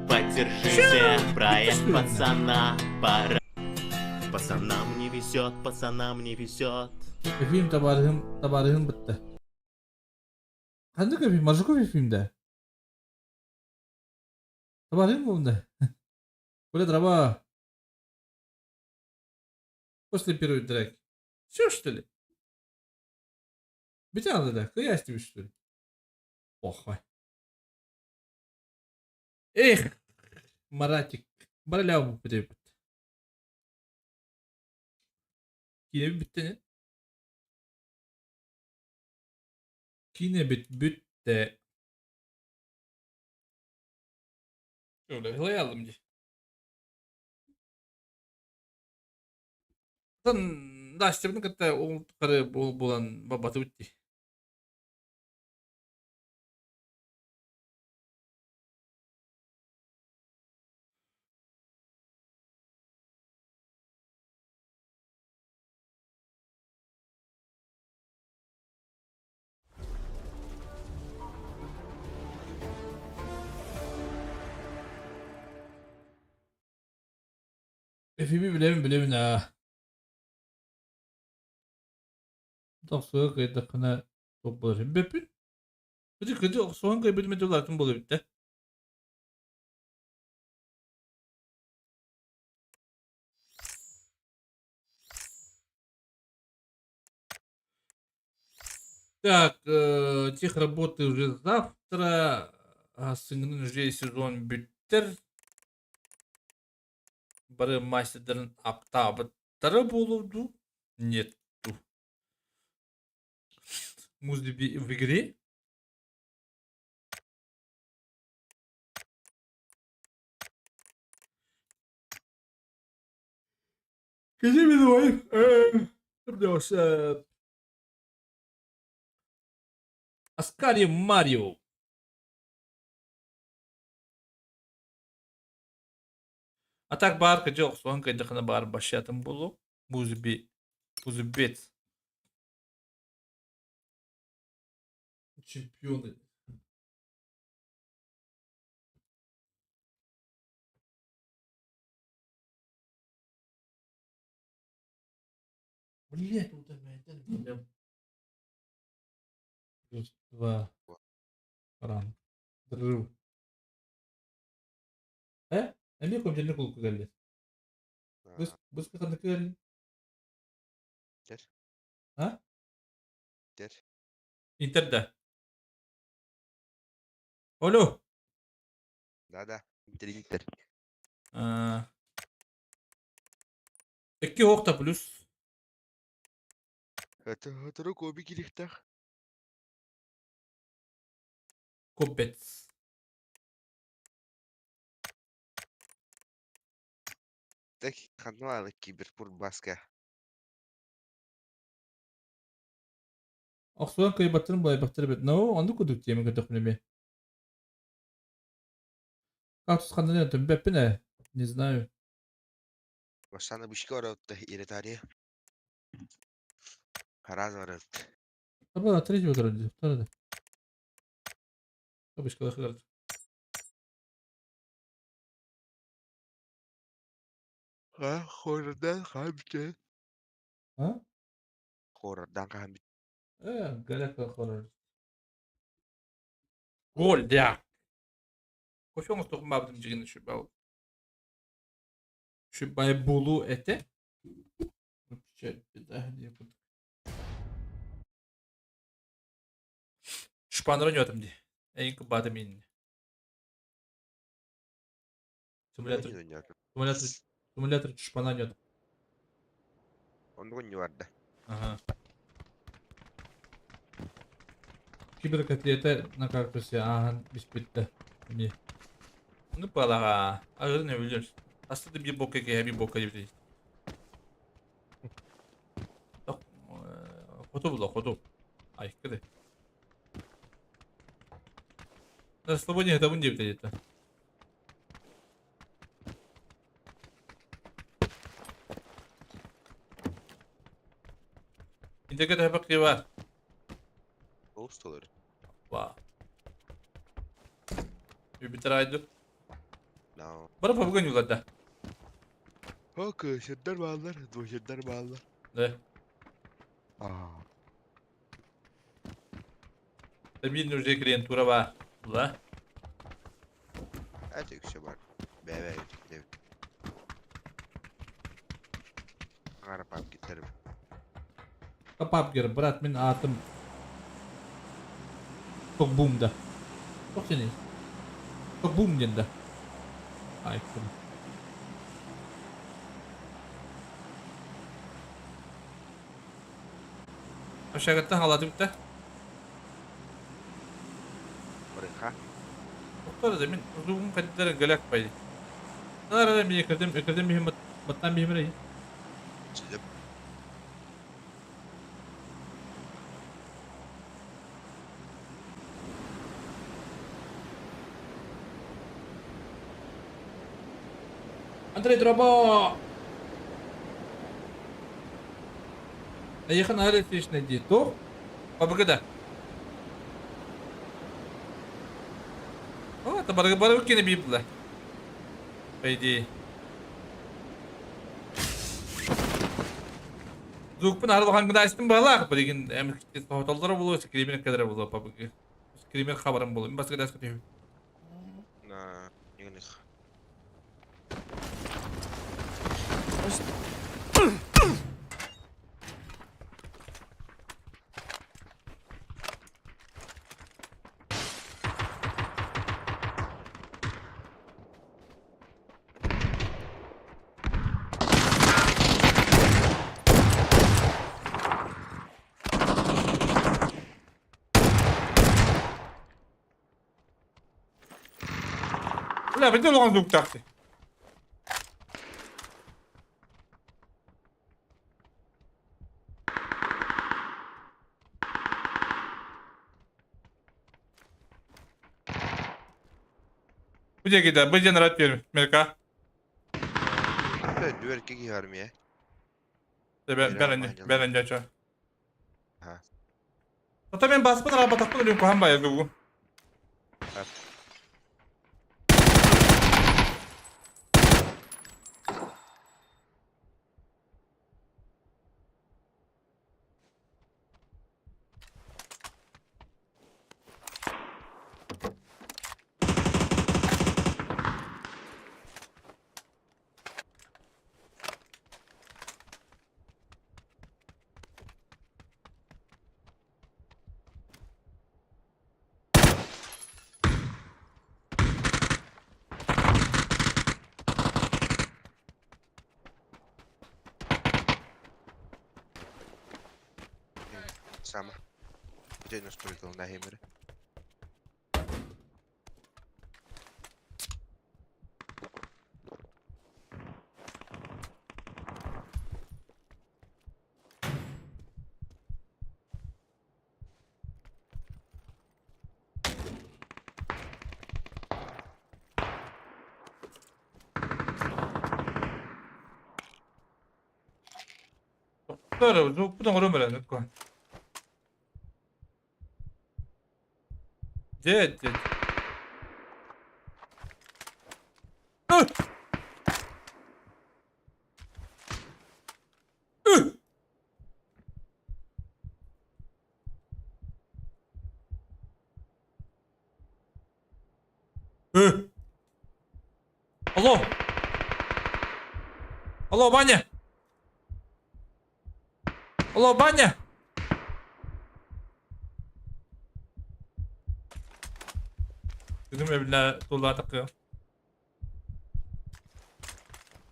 Поддержите проект пацана. Пора. Пацанам не везет, пацанам не везет. Фильм табарыһым, табарыһым бітті. Қандай фильм? Мажуков фильмде? Табарыһым бунда. Бля, дрова. После первой драки. Все, что ли? Битя да, я тебе, что ли? Похуй. Эх, Маратик, бараляу бит. Киинэ бүттэ не? Киинэ бит бүттэ. Şöyle hılayalım дии. Тан Настя кытта ол қары бол болан бабаты бітті. Эфиби билэбин билэбин аа. Тохсуга кыайдаххына туох буолар билбэппин. Кыдьык кыдьык охсуһан кыайбытым этэ улаатын буолуо эбит да. Так, тех работы уже завтра. Сыҥынын уже сезон бүттэр. Бары мастердарын аптаабыттара буолуо дуу? Нету. Музыки в игре? Киһи Аскари Марио. А так баар кыдьы охсуһан кыайдахына баар башятын буолуо. Бузби Бузбец. Чемпионы. Блять, вот Плюс два. Ран. Дрыв. Э? Эмиэ көмдьөннө кулку кэллэ. Быс быс ханна кэллин? Тер. А? Тер. Интер да. Алло. Да-да. Интер Интер. Икки охта плюс. Сотору Коби кириэхтээх. Копец. Так ханна киберпурбаска. Охсуон кыайбаттарын буолайбахтар эбит. Но оннук курдук тиэмэ көрдөхпүнэ эмиэ. Кактус ханна төмбөппүн ээ. Не знаю. Бастаан бышка барабытта иретария. Раз барабыт. Таба третий вроде. Второй. Бышка лахырды. А, хордан хамчы. А? Хордан хамчы. Э, галяка хорор. Гол, да. Кофе оҥостуохум баабытым дьигин шүбау. Шүбай булу этэ. Вообще, беда, Шпанра ньотум ди. Эйин кыбаата миин. Симулятор, симулятор, симулятор шпана ньот. Оннук барда. Ага. Киберкотлета на кактусе, ага, биспитте. Эмиэ. Ну палаға. Ары не билер. Аста bir boka ke bir boka gibi. Хоту була, хоту. Ай, кыды. На свободе это вон где-то. Интеграт хапак бар. Олус толор. Ва. Үбүтэр No. Бара пабыган юларда. Окей, сирдер баалар, двухсирдер баалар. Да. Аа. Стабильный уже клиентура бар. Була. Это үксэ бар. Бэбэ үтүктэ. Ара папкиттер. Папкер, брат, мин атым. Ток бумда. Ток сени. Ток бум диэн да. Айттым. Ашагаттан халаты битте. Барыха. Тоқтар да мин узугум каддара галак бай. Нара мен кирдим, кирдим бихим баттан бихим рей. Сидеп. Андрей Дроба! Айхан Арифич найди. То? Пабгада. О, это барга барга кине библа. По идее. Звукпун ары улахан гына истим баалаах, билигин эмискэ соһуталлара буолуо, скример кэлэрэ буолуо пабыгы. Скример хабарым буолуо. Мин баска даска түһүм. На, нигних. Бля, бүтүн улахан звуктаах дии. Бу диэки да, бу диэн рад биэрим, Мелка. Дүөр киһи армия. Бәрәнде, бәрәнде чо. Ата мен баспын арабатақпын өлім кухан байы дугу. Sama. Miten jos tuli tuolla lähimmäinen? Бу оҥорон баран Дьэ, дьэ. Алло! Алло, Ваня! Алло, Ваня! Dedim evine dolar takıyor.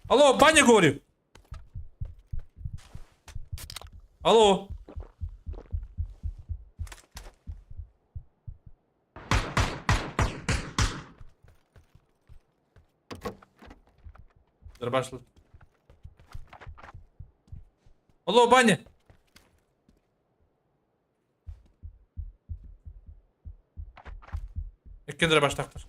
Алло, Ваня говорю. Алло. Дробаш. Алло, Ваня. Икки дробаштахтар.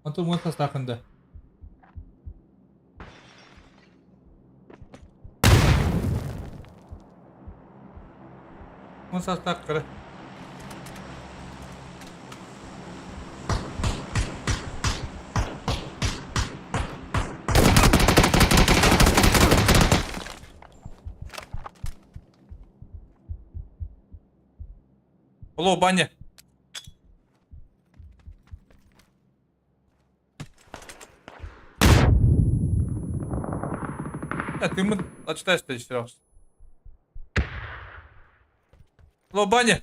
Антон уон састаахында. Уон састаах кыра. Алло, баня. Тыммын ачта истерабыз. Алло, баня.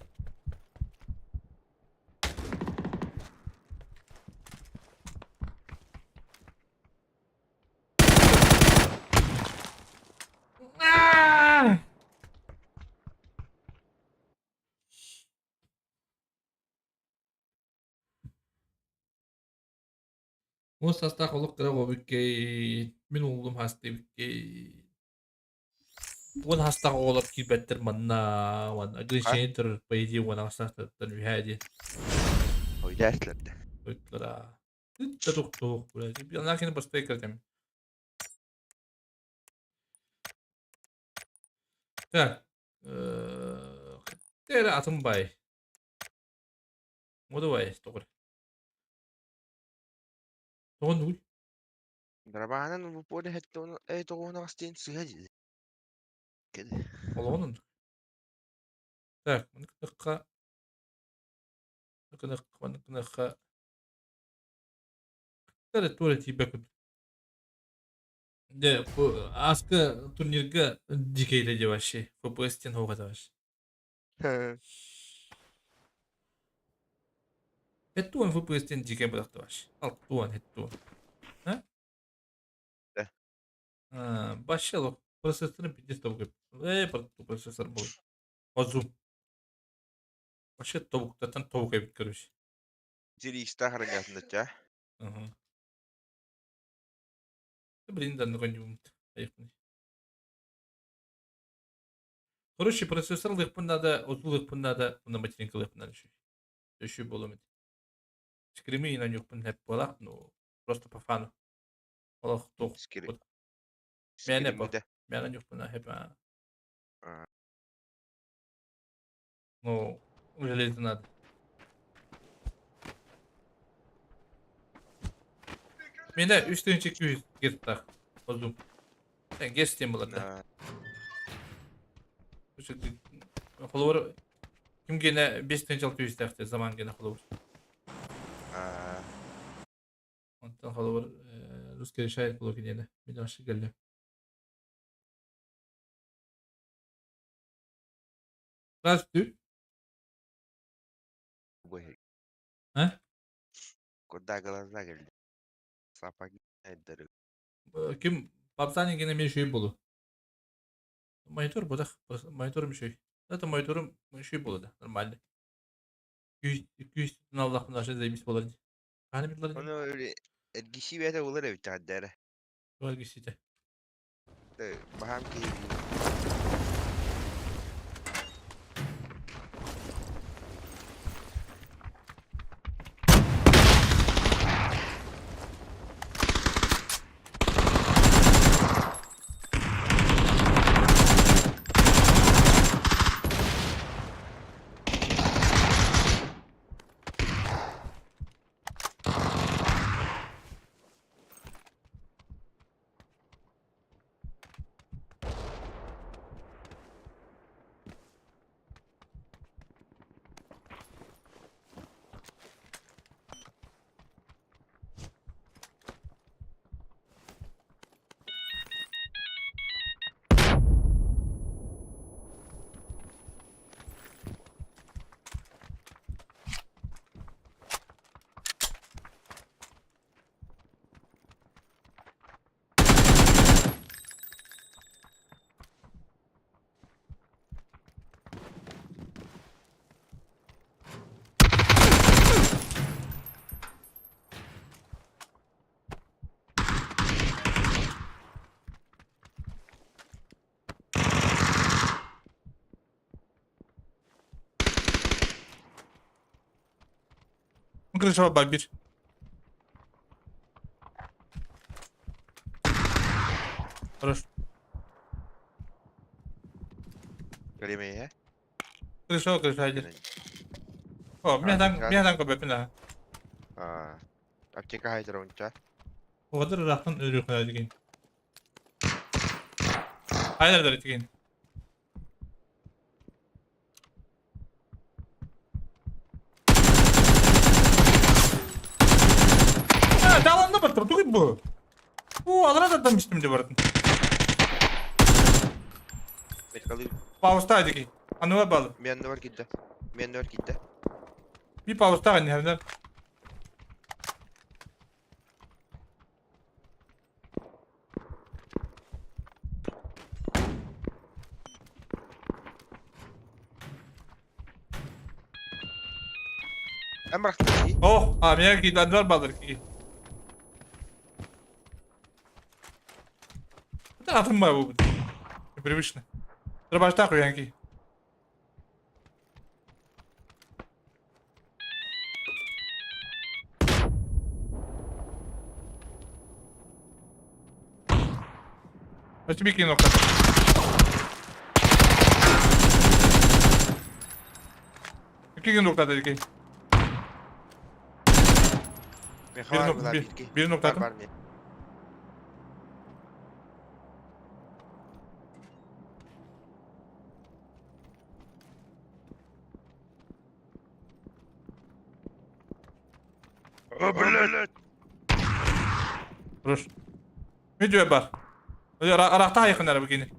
Уон саастаах олох кыра оҕобуккэй, мин уолум хаастыыбыккэй. Уон саастаах оҕолор киирбэттэр манна, уонна ограничение турар, по идее уон аҕыс саастарыттан үһээ диэн. Ойдээслэрдэ. Ойдулара. Да туох блядь. Кини бастай кырдым. Так. Эрэ атын бай. Ну давай, тоҕо. Тоҕо нуй? Барабаанан бу поле эй тоҕуһун аҕыстыын сыһа дии. Олоҕун оннук. Так, маны кытахха маны кытахха Кытта туора тиийбэт курдук. Дьэ, бу ааскы турнирга дикэйдэ дии вообще. FPS диэн суох этэ вообще. Хэттуон FPS диэн дикэй бырахта вообще. Алтуон хэттуон. А? Да. А, вообще лох. Процессоры пиздец тобук. Процессор был. Озу. Вообще тобуктатан тобук эбит, короче. Тириистаах арыҥаатынначча. Ага. Блин, да, ну Короче, процессор ылыахпын наада, оту ылыахпын наада, уонна материнка ылыахпын наада үчүгэй. Үчүгэй буолуом этэ. Скрими инаньуохпун сөп буолаах, ну, просто по фану. Олох туох Скри... Мээнэ по. Скримиде. Мээнэ аньуохпун сөп аа. Ну, жалеть надо. Миэнэ үс тыһыынча күүс гертах. Озум. Гес диэн буолар да. Холобур, ким гиэнэ 5 тыһыынча 600 заман гиэнэ холобур. Онтон холобур, русский решает буолуо киниэнэ. Мин вообще кэллим. Здравствуй. А? Куда глаза глядят? Сапоги дыры. Ким Папсани гиэнэ эмиэ үчүгэй буолуо. Монитор буолах, мониторум үчүгэй. Это мониторум үчүгэй буолуо да, нормально. Күүс күүс аллахпын вообще заебись буолар дии. Хааны билэр дии. Ону эргиси бэйэтэ булар эбит дьаҕарда эрэ. Туох эргисиитэ? Баһаам киһи Крышаҕа баар биир. Хорош. Время Крышаҕа крыша диир. О, мин көрбөппүн аа. А, аптека хайдыра Оҕолор ыраахтан өлүөххэ дигин. Хайдар дигин. А, таланна бартыр, тугуй бу. Бу алара да дамыстым деп бардым. Пауста дики. Ануа балы. Мен бар кидде. Мен бар кидде. Bir пауста ган Oh, а, меня какие-то анвар баллар какие. Это атын бай бу. Непривычно. Дробаштак уянки. А тебе кино Какие нокта такие? Миэхэ Бир баар нок была бир биирги. бир Бар ноктаатым. бар миэ. О, блядь! Хорош. Видео бар. Арахта хайхынара бикини.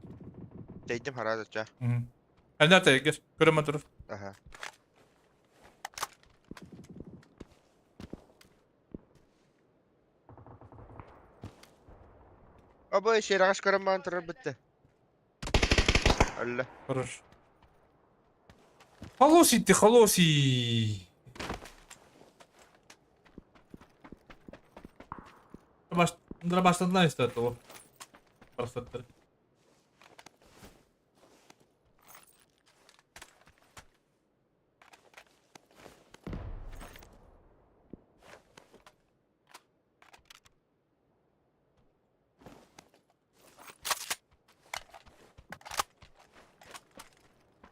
Тэйдим хараадача. Әлдә тәгер. Көрөмө турur. Аха. Абы шерагаш көрөн баан турар бітті. Алла. Хорош. Холосий ты, холосий. Баш, баштан истеді ол. Барсаттар.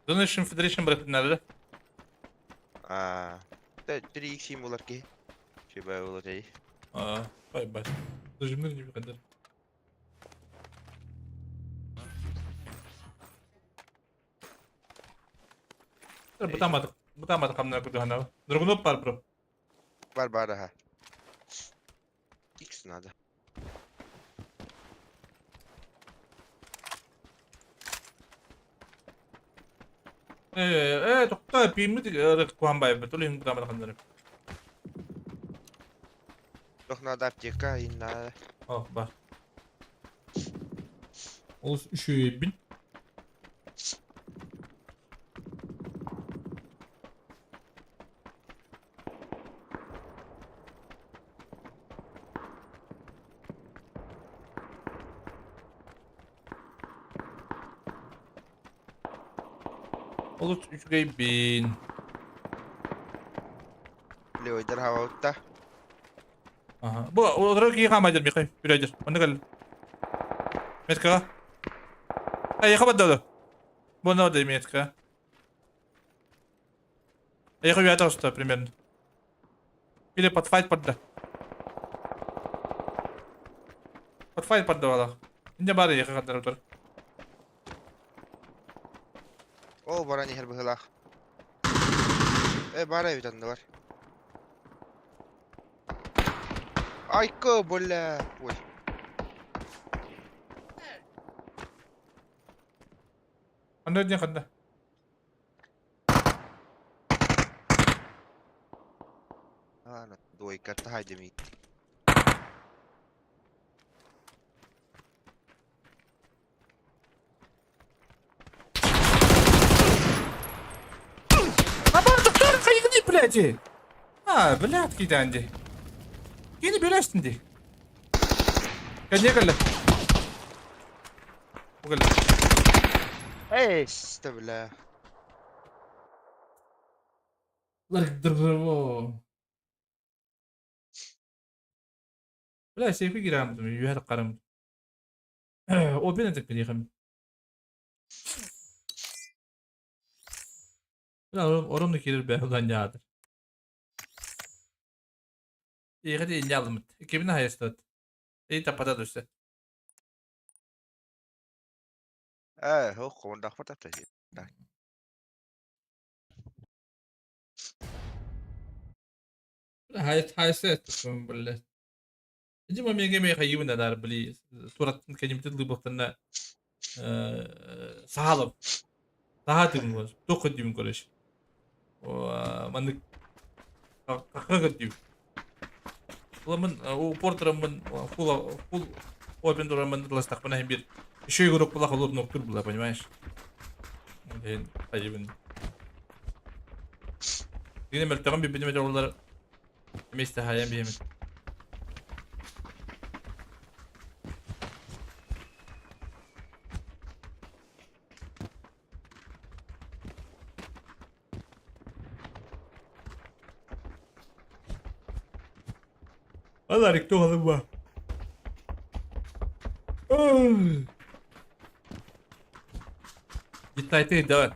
Donation Federation bırakın Аа. Тэ 3x юм болар ки. Шибай болар эй. Аа, бай бай. Дожимнер не kadar. Бутамадык. Бутамадык хамна күдү Драгунов бар бро. Бар бар аха. X надо. Э, э, токта пимит куан бай бит. Олин бутамадык хамна. Тох надо аптека и надо. О, бар. Ол үшөө бин. Ол үчүгэй бин. Левойдар хаваутта. Ага. Бу отыра ки хамайдыр михай. Үрәдер. Онда кел. Метка. Ай, хабат дады. Бу надо метка. Я хочу что примерно. Или под файт подда. Под файт поддавала. Не бары я хатар утыр. Ол бара нехер быһылаах. Э бара эбит аннылар. Айка, бля. Ой. Анда не ханда. Ана, двойка тахайдеми. Абар доктор кайгыны блядь. А, блядь, киданди. Кини билестин ди. Кәне кәле. Бугал. Эй, что, бля. Лардырво. Бля, сейфи гирамдым, юһәр карам. О бен тек бени Бля, ором кирер бә удан ядыр. Иге инялымыт. Кимне хайстат. И тапата дүсте. Э, хох, командах фатата. Хай хайсет бля. Иди меге ме хайыбын дар бли. Сураттын кеним тидлы бактына сахалып. Саха тыгын бол. Тоқ дим көрөш. О, маны какага дим. Ламын у портера мын фул фул опен дурамын ластак бына бир. Еще игрок была холодный тур была, понимаешь? Блин, хайыбын. Дигене мөлтөгөн би бине олар вместе хаям биемин. Аларик тугалым ба. Гитлайте давай.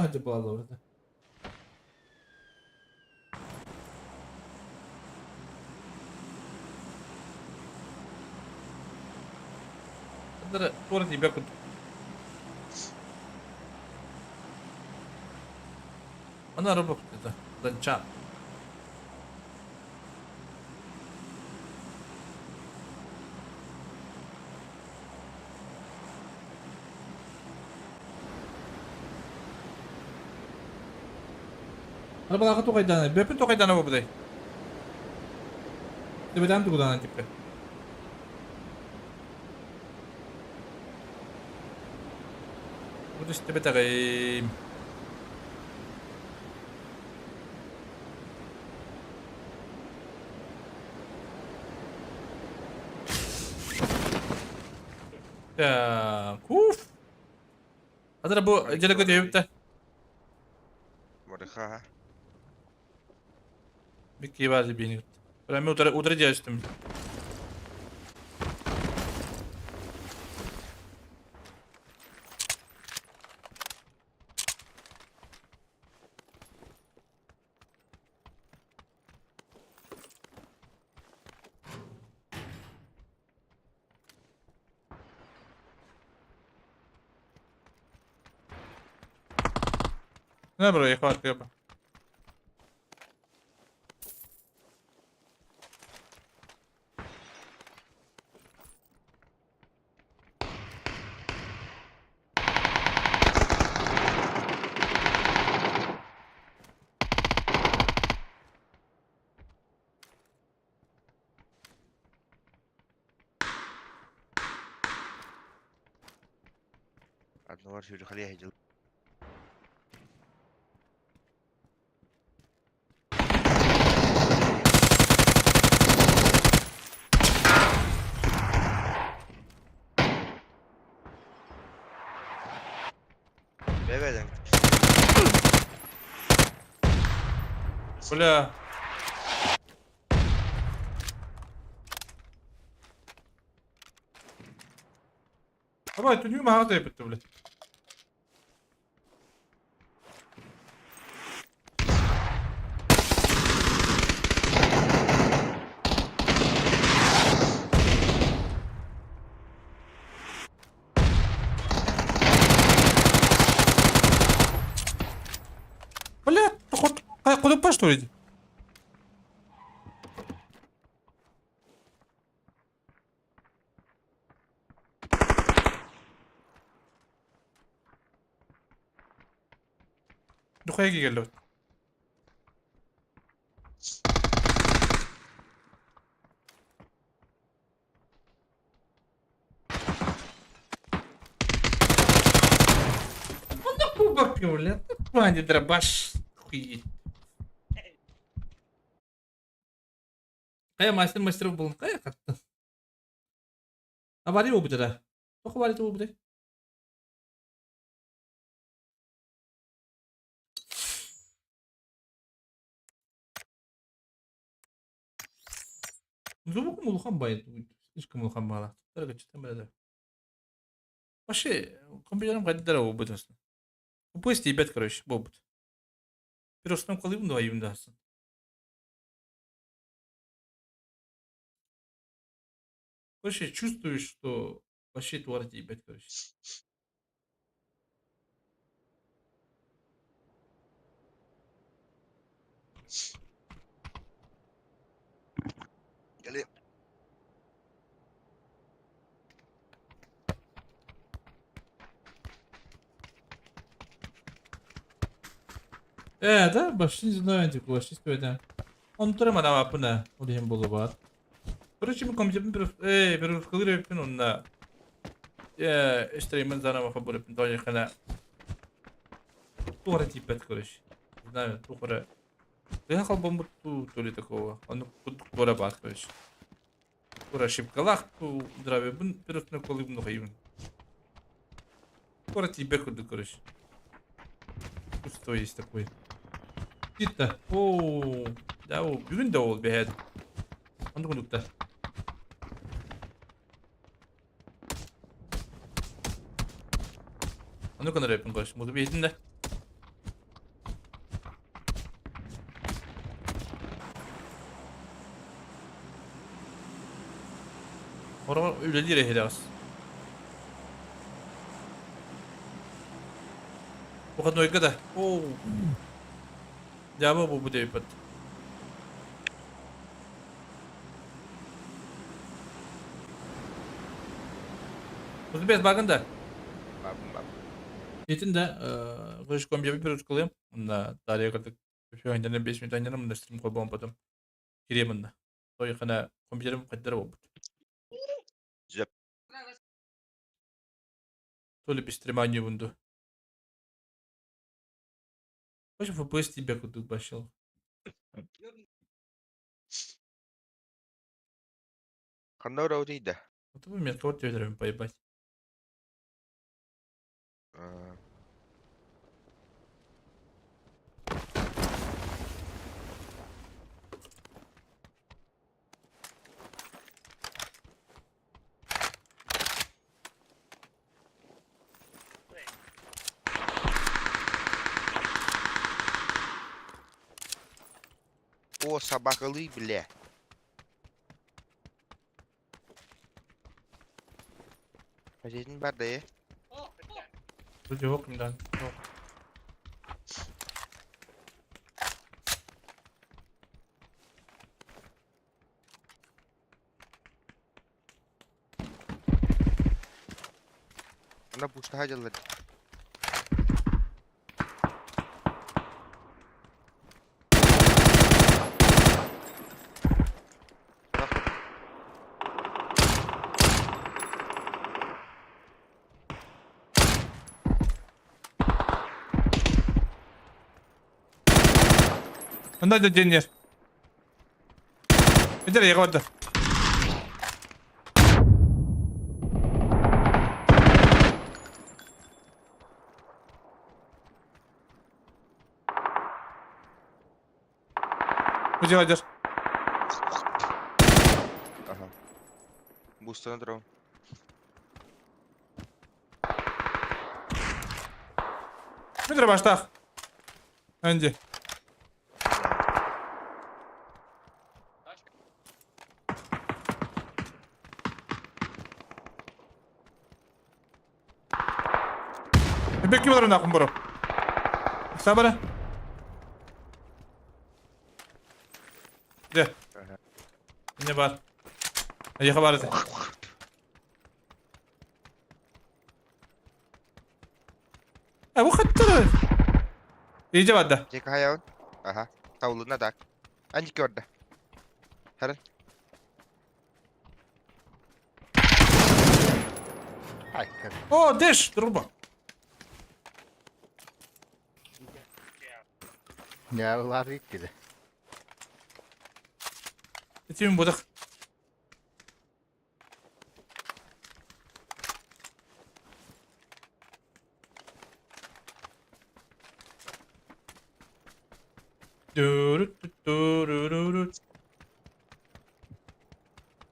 хадьы буолла это. Туора тиийбэт курдук. Аны арабы это Данчан. Арабалаха туқайданы, бөпін туқайданы бабыдай. Тебедан тугудана типпе. Бу истибэтэҕим. Так, уф. Адара бу дьэлэкө төйүптэ. Барыха. Бикки баар биини. Прямо утары утары дьээстим. Ne buraya farkı yap. Одного сүүрүхэлиэ сылдьар. Бэбэдэн. Бля. Давай, түнүү маҕа тэйбитте, блядь. Бля, куда что ли? Духайга кэллибит. Онно кубок бля. Пани дробаш. Хуй. Хайа мастер мастеров был. Хайа хатта. Авария убыта. Тоқ авария убыта. Звук улахан бай. Слишком улахан баала. Вообще, компьютером хайдара убыт. Пусть ебет, короче, бобут. Пиростом колым да им даст. Вообще чувствуешь, что вообще тварь ебет, короче. Кэлиэ. Э, да, вообще не знаю, типа, вообще стоит, Он трема на апна, улием было бар. Короче, мы компьютер, эй, беру в калорию пину на. Э, اشتري заново фабуре пинтоне хана. Тура типа, короче. Не знаю, тура. Я бомбу ту, то ли такого. Он тура бар, короче. Тура шипкалах, ту драве бун, перестну колыбну хайун. Тура тебе куда, короче. Чувство есть такое. Тита. Оо, да, о, бүгүн да ол бэһэт. Оннук курдуктар. Оннук гынар эбиппин короче. Музыка иһитин да. Хороҕор үлэлиир эһирэҕис. Выходнойга да. Оу. Дьаба буолбут эбиппит. Узбек багын да? Бабын бабын. Итин да, вышком я перескалым. На Дарья кырдык Все, 5 минут анньанам, мында стрим холбоон потом кириэм мында. Тойхана компьютерым хайдара буолбут. Сөп. То ли без бунду. Хочешь FPS тебе кудук башил. Ханна ора да? Вот вы меня кого тебе поебать. О, собакалы, бля. Хозяин бар да, э? Вроде окна, да. Ана пустаха дьаллар. Онда да денер. Эдер яга барда. Бу дьиэҕэ Аха. Бустана турабын. Дмитрий баштаах. Энди. Бекки бар нахуй бро. Сабара. Де. Не бар. Эйиэхэ бар этэ. Э, бу хаттар. Иже барда. Дьэ хаябын. Аха. Таулына так. Анди көрдө. Харан. Ай, О, дэш, дружба. Я улаатык киде. Этим будах.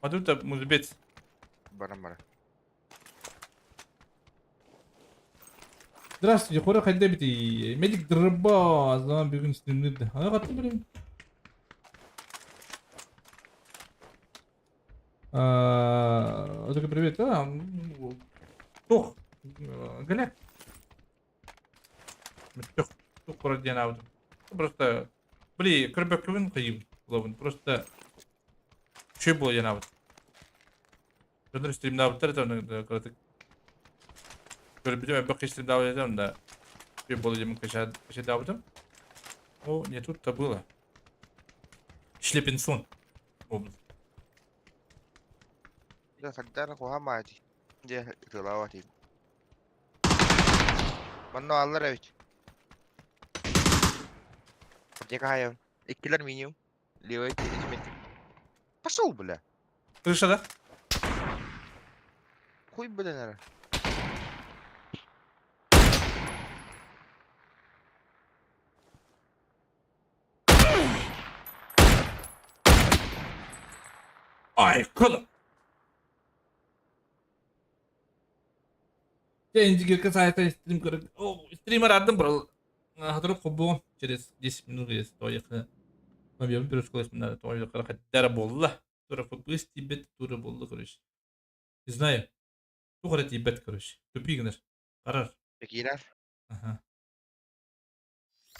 Мадута музбец. Баран бара. Здравствуйте, хора хайда бити. Медик дырба, аздан бүгүн стримнирди. Ана каттым билем. Только привет. А, тух. Галя. Тух, тух диэн аабытым. Просто, били, көрбөккүбүн кыйым булабын. Просто үчүгэй буолуо диэн аабытым. Дьоннор стримнаабыттар этэ, онно кыратык көрбүтүм, элбэх киһи стримнаабыт этэ, онно үчүгэй буолуо диэммин кэчээдаабытым. О, не тут-то было. Шлепенсон. Буолбут. Дьэ хардара куһаамаати. Дьэ ытыалаабат Манна аллар эбит. Дьэ хаайабын. Иккилэр минимум. Левый метр. Пошел, бля. Крыша, да? Хуй, бля, наверное. Ай, куда? Я индигирка сайта стрим көрө. О, стример ардым бро. Хатырып хоббу через 10 минут есть тояқы. Мобиль пересколес надо тояқы хаттара болла. Тура фокус тибет тура болла короче. Не знаю. Туох эрэ тиийбэт, короче. Тупи гынар. Харар. Киирэр. Аха.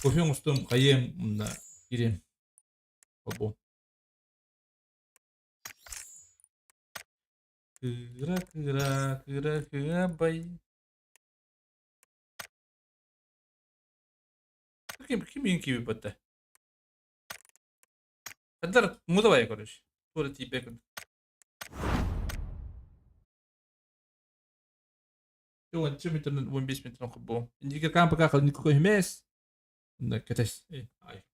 Кофе оҥостуом, хайыам, мында киириэм. Холбуом. Кыра, кыра, кыра, кыра, бай. Ким, ким миигин киирбэт Хандар мудавай, короче. Туора тиийбэт курдук. Уонча метрынан, 15 метрынан холбуом. Индигир кам пока никакой мес. Кэтэс. Ай.